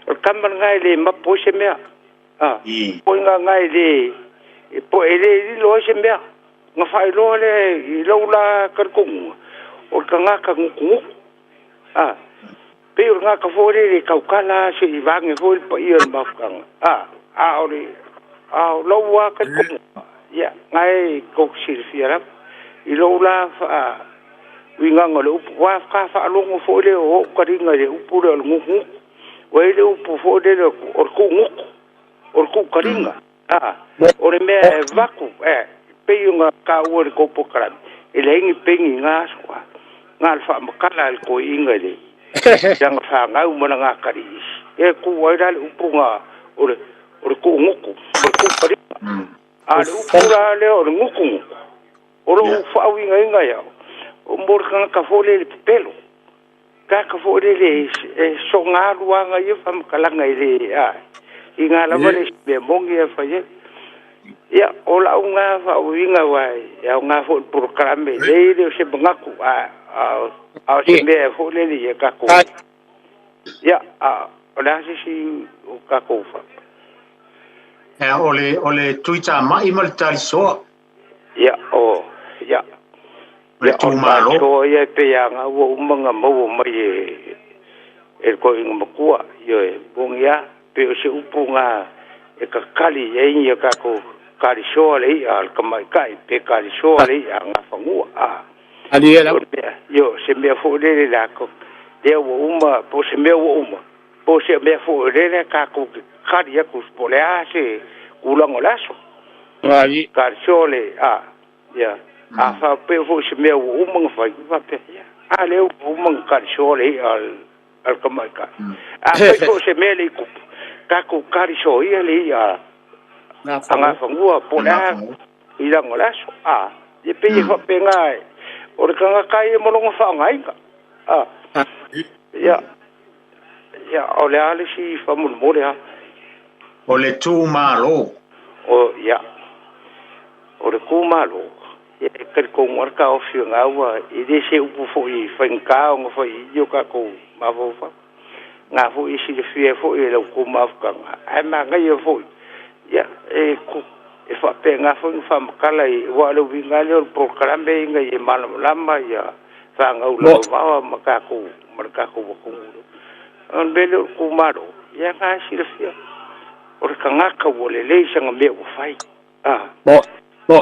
o le tama lena e le mapo ai se mea. A, poiga lena e le, po e le lilo ai se mea. Na faailoa lea i lou la talitonuga, o le tagata gutugutu. A, pei o le tagata foi lele e tautala se i vage foi le paia o le mafutaga. A, a o le, a o lou lava talitonuga, ia, na e tou te silafia lava. I lou la faauigaga o le upu, aua faatoa faalogo foi lea o ou taliga i le upu lea o le gutugutu. Ua i ai le upu foi lele o le tuugutu, o le tuukaliga. A, o le mea e avatu, e pei ona taua i le tou polokalame, e leai ni peni i na aso, a. Na o le faamatala a le toeaina i le lana fanau ma lana atalii. E tuu ai la le upu na o le tuugutu, o le tuukaliga. A o le upu la lea o le gutugutu, o lou faauigaina ia, o mo le tagata foi lele pepelo. Tagata foi lele e soga alu lava ia faamatalaga e le a i ga lava le isi mea moni e fai ai. Ia, o lau na faauiga aua e aoga foi i le polokalame, leai e le o se manatu, a o se mea foi lele ia tatou. Ia, a o le a se isi o tatou fa. Ia, o le Tuitamai ma le Talisoa. Ia, o, ia. O le itumalo. Ia, o ia e pei lava ua uma ona maua mai e le toeaina matua. Ioe, moni lava, pei o se upu na e kakali i ai ni tatou kalisoa le i'a a le tamaitai pe kalisoa le i'a a Gafanua. A, io, se mea foi lele latou, lea ua uma, po o se mea ua uma, po o se mea foi lele tatou te kakali atu po o le a se tulaga o le aso. Kalisoa le, a, ia, a faapea foi se mea ua uma ona fai, faapea, ia, a lea ua uma ona kalisoa le i'a a le tamaitai. A fai foi o se mea e le i tupu, tatou kalisoa ia le i'a a Gafanua po o le a i laga o le aso. A, ia pei e faapena, o le tagata ia ma lona faaaogaina. A, ia, ia, o le a le isi faamolemole lava. O le tumalo. O, ia, o le tumalo, ia e talitonu lava le taofi o lena ua, e le se upu foi e faigata ona fai i i o tatou mafaufau. Na foi e silafia foi e lau tou mafutaga, ae manaia foi, ia, e faapena foi ona faamatala i, aua o le uiga lava lea o le polokalame ina ia malamalama ia fanau lalovaoa ma tatou, ma le tatou atunuu. O le mea lea o le tumalo, ia na e silafia, o le tagata ua lelei sana mea ua fai. A,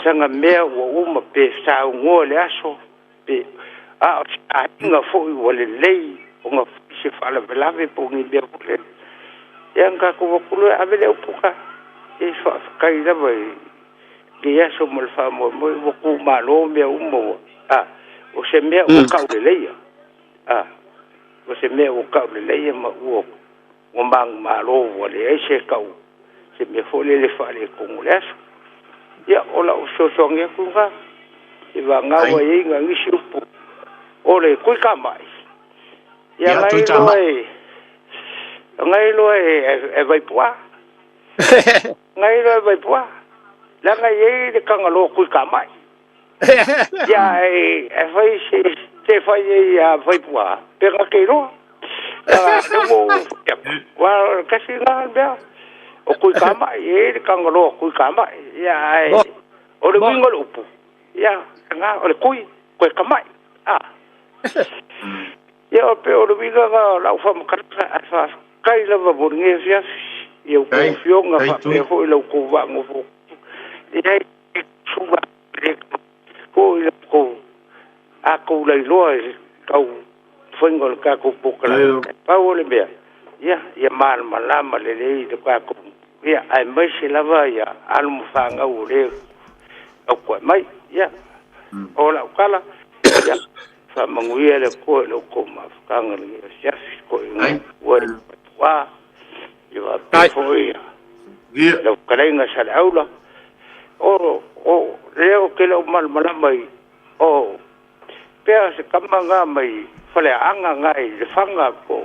sana mea ua uma pe saunoa i le aso, pe, a o se aiga foi ua lelei ona fai se faalavelave po o ni mea foi lele. Ia na tatou o atu loa e ave le upu ka, e faafetai lava i lenei aso ma le faamoemoe ua kumalo mea uma ua a o se mea ua tauleleia a o se mea ua tauleleia ma ua ua manumalo ua leai se tau se mea foi lele faaletonu o le aso. Ia, o lau fesoasoani atu lena, i vagana ua i ai na nisi upu o le Tuikamai. Ia, Ia, ngai Tuikamai. loa e, ngai loa e, e Vaipua. Ngai loa e Vaipua. Leaga e i ai le Tagaloa Tuikamai. Ia, e, e fai se, se fai ai a Vaipua, pe na te iloa. Ia, le ua ou fai atu. Ua, o le kasi lena mea. O Tuikamai, e i ai le Tagaloa Tuikamai. Ia, ae, o le uiga o le upu, ia, na, o le tui, toe kamai. Ah. Ia, o pe o le uiga lena o lau faamatalaga, ae faafetai lava mo lenei afiafi i a outou Ai, afioga ai, faapea Tui. foi la outou vaanofo. Leai, suga foi la outou a tou lailoa i le tau faiga o le tatou polokalame. Pau o le mea, ia, ia malamalama lelei le tatou, ia, aemaise lava ia alo ma fanau o lea tautuae mai. Ia, o lau tala, ia, faamanuia le Atua i la outou mafutaga i lenei afiafi, toeaiina Ai. matua i le Matua, ia faapea Ai. foi ia Ia. lau fetalaiga Saleaula. O, o, lea ou te le o malamalama i, o, pea se tama ngā mai Faleaaga ngā i Lefaga po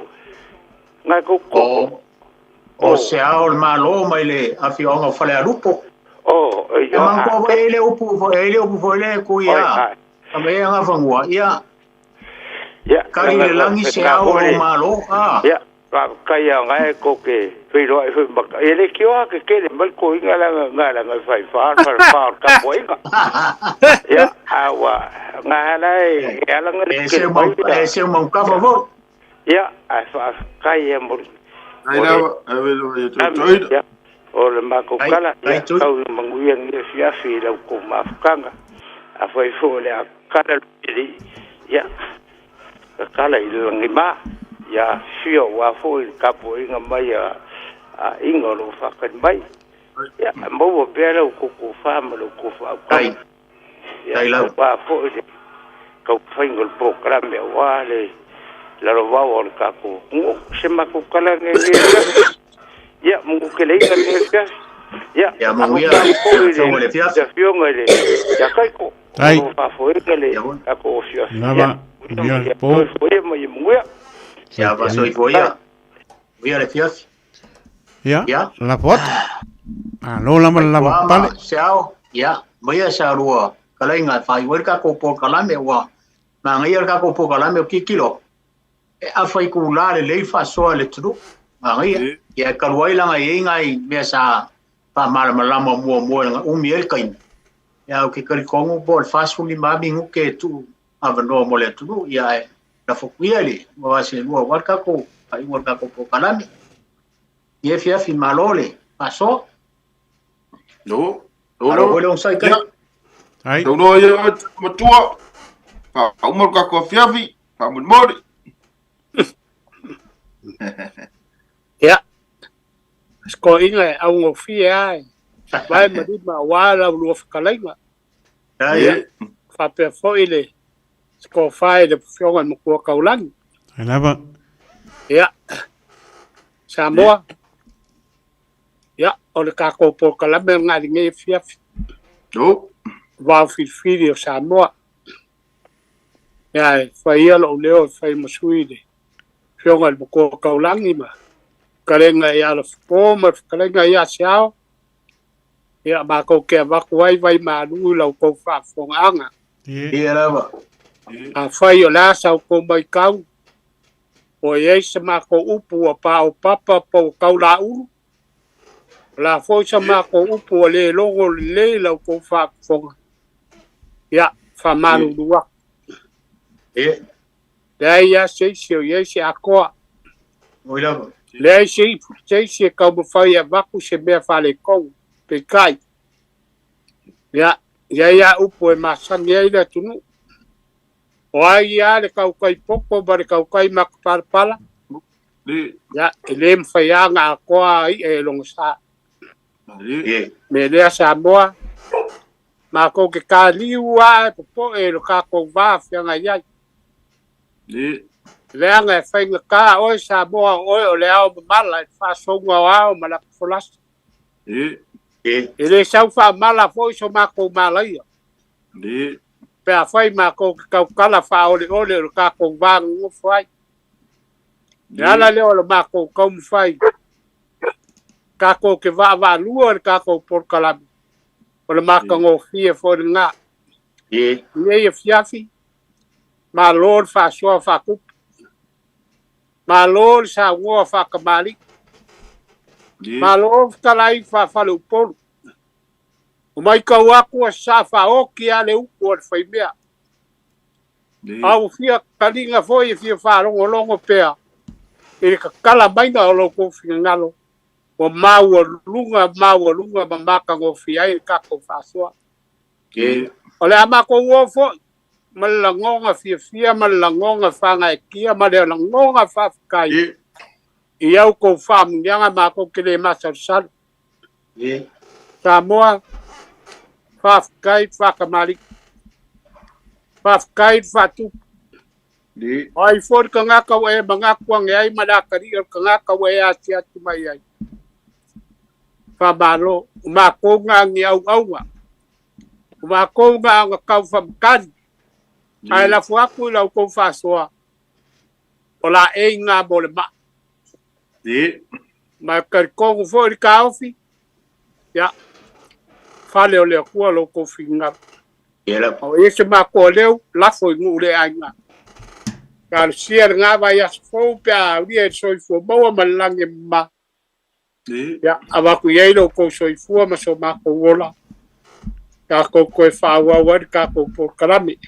ngā kou koko. O, o se ao o le Malo mai le afioaga o Falealupo. O, E ia, manatua foi e i le upu foi, e i le upu foi le kui oi, a. ai. A mea nga fangua, ia, Ia, kali langa le lagi se faapena ao o foi lou le, Malo, a. ia, faafetai a ngai ko ke feiloai foi ma e le kioa ke kele mai ko inga langa nga langa fai fa fa fa o tapuaiga. Ia, a ua nga ala e e ala nga le E se kele mau, mai e ia. se mau kafa Ia, foi. ia, a faafetai e mo Ai o le lava, ai lava ia ame, toina. ia, o le matou Ai, tala, ai ia, Tui. tau ina manuia lenei afiafi i lau tou mafutaga. Afai foi o le a kala le ia, tatala i le lagima, ia afifio aua foi le tapuaiga mai a aiga o lo o faatali mai. Ia, maua pea lau tou tofa ma lau tou Ai, faautaga. Ia, ai lava. aua foi le taumafaiga o le polokalame aua le lalovaoa o le tatou atunuu. Se matou tala lenei afiafi. Ia, manuteleiga lenei afiafi. Ia, Ia, manuia amo le foi afioga i le le afiafi. le afioga i le ia Kaiko, o Ai. lo o faafoeina le Ia foi. tatou afiafi. Ia, Lava, manuia manuia ma le ia po. soifua ia ma ia manuia. Ia, faasoifua ia. Manuia le afiafi. Ia, Ia. lafo atu. Malo lava le lava Ua pale. ma se ao, ia, maia sa lua kalaiga e faaiu ai le tatou polokalame ua magaia le tatou polokalame o kikilo. E afa i kula lelei faasoa le atunuu. Magaia. Ia e talu ai laga e i ai nai mea sa faamalamalama muamua i umi ai le taimi. Ia ou te talitonu po o le 45 minute e tuu avanoa mo le atunuu. Ia ae lafo atu ia i le vavaselua aua le tatou faaiuga o le tatou polokalame. Ia afiafi malo le faasoa. No. No Malo no. foi le onosai Ia, kai. Ai. tauloa ia matua. Faauma le tatou afiafi, faamolemole. Ia, sikoiga e augofie lava e vae ma lima aua lau lua fetalaiga. Ia, ia. Faapea foi le sikofa i le afioga i le Matua Taulagi. Ai lava. Ia, Samoa, ia, o le tatou polokalame lena i lenei afiafi. No. Vao filifili o Samoa. Ia, e fai ia lou leo e fai ma sui le afioga i le Matua Taulagi ma fetalaiga ia Lafopo ma le fetalaiga ia Seao. Ia, matou te avatu ai vai malu i la outou faafofogaaga. Ie. Ia lava. Afai o le a sa outou matau, ua i ai se matou upu ua paopapa po ua taulaulu, o le a foi sa matou upu ua le logo lelei i la outou faafofoga. Ia, faamalulu atu. Ia. Leai lava se isi o i ai se atoa. Oi lava. Leai se isi e taumafai e avatu se mea faaletonu, peitai. Ia, i ai lava upu e masani ai le atunuu. O ai lava le tautai poto ma le tautai matapalapala, ia, e le mafai lava ona atoa i'a i lona sa. Ie. Ia. Mea lea Samoa, Makou ke taliu a e popoe i lo tatou va feagai ai. Leaga e faigata oe Samoa o oe o le ao mamala i le faasouga o ao ma lata folasa. E le sau faamala foi so matou malaia. Pe afai matou te tautala faaoleole o le tatou va nonofo ai. Le ala lea o le matou taumafai tatou te vaavaalua le tatou polokalame o le matagofie foi lena. I lenei afiafi, malo le faasoa faatupu, malo le saunoa faatamalii, malo fetalai faafaleupolu. Ua matau atu ua sasaa faaoti lava le upu a le faimea. A ua fia taliga foi e fia faalogologo pea i le tatala maiga o lo outou finagalo ua maualuga maualuga ma matagofie ai le tatou faasoa. O le a matou o foi ma le lagona fiafia ma le lagona faagaeetia ma le lagona faafetai i a outou faamanuiaga matou te le masalosalo. Samoa, faafetai faatamalii, faafetai le faatupu. O ai foi le tagata ua e manatu ane ai ma le atalii o le tagata ua e asiasi mai ai. Faamalo, o matou na ni auauna, o matou na ona tau faamatali, ae lafo atu i la outou faasoa, o laei na mo le maa. Ma e talitonu foi le taofi, ia, fale o le Atua lo outou finagalo. O i se matou leu, lafo i nuu le aiga. Talosia lena vaiaso fou pe a aulia i le soifua maua ma le lagi e mama. Ia, avatu i ai lo outou soifua ma so matou ola. Tatou toe faaauau ai le tatou polokalame.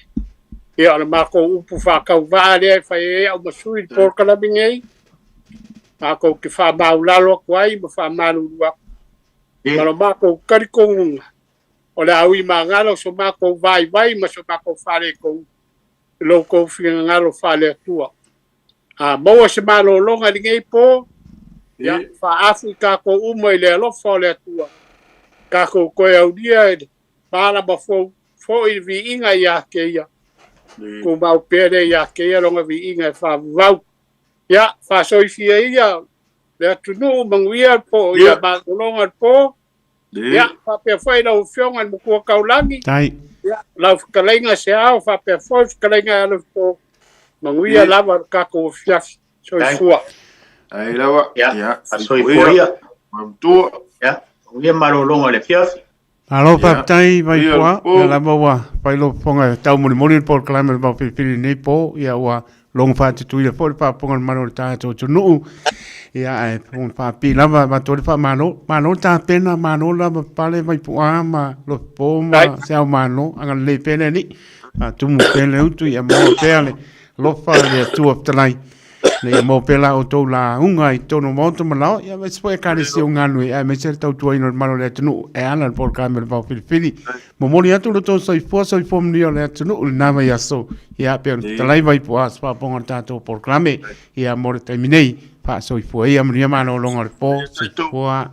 Ia, o le matou upu faatauvaa lea e fai ai au ma sui i le polokalame nei. Matou te faamaulalo atu ai ma faamalulu atu. Ma lo matou talitonuga, o le a ui magalo so matou vaivai ma so matou faaletonu i lo outou finagalo faale-Atua. A maua se malologa i lenei po, ia, faaafu i tatou uma i le alofa o le Atua, tatou toe aulia i le malama fou foi i le viiga ia te Ia, tumau pea lea ia te Ia lona viiga e faavavau. Ia, faasoifia ia le atunuu, manuia le po, ia malologa le po. Ia, faapea foi lau Afioga i le Matua Taulagi. Ia, lau fetalaiga Seao, faapea foi fetalaiga Alofipo. Manuia lava le tatou afiafi. Soifua. Ai lava. Ia, soifua ia. Matua. Ia, manuia malologa o le afiafi. Malo faafetai Vaipoa, ia lava ua fai lou fofoga e taumolimoli le polokalame o le Vaofilifili i lenei po, ia ua logo faatutuila foi le faafofoga a le mamalu o le tatou atunuu. Ia ae fofoga faapipii lava avatu ai le faamalo. Malo tapena, malo lava pale Vaipoa ma Lofipo ma Seao Malo, agalelei pea le Alii, faatumu pea le utu, ia maua pea le alofa o le Atua fetalai. Ina ia maua pea la outou lauga i totonu o maota ma laoa, ia aemaise foi Ekalesia o galulue, aemaise le tautuaina o le mamalu o le atunuu e ala i le polokalame o le Vaofilifili. Momoli atu lo outou soifua, soifua manuia o le atunuu i lena vaiaso. Ia, pei ona fetalai Vaipu'a se faafofoga o le tatou polokalame. Ia, mo le taimi nei, faasoifua ia, manuia malologa o le po, soifua.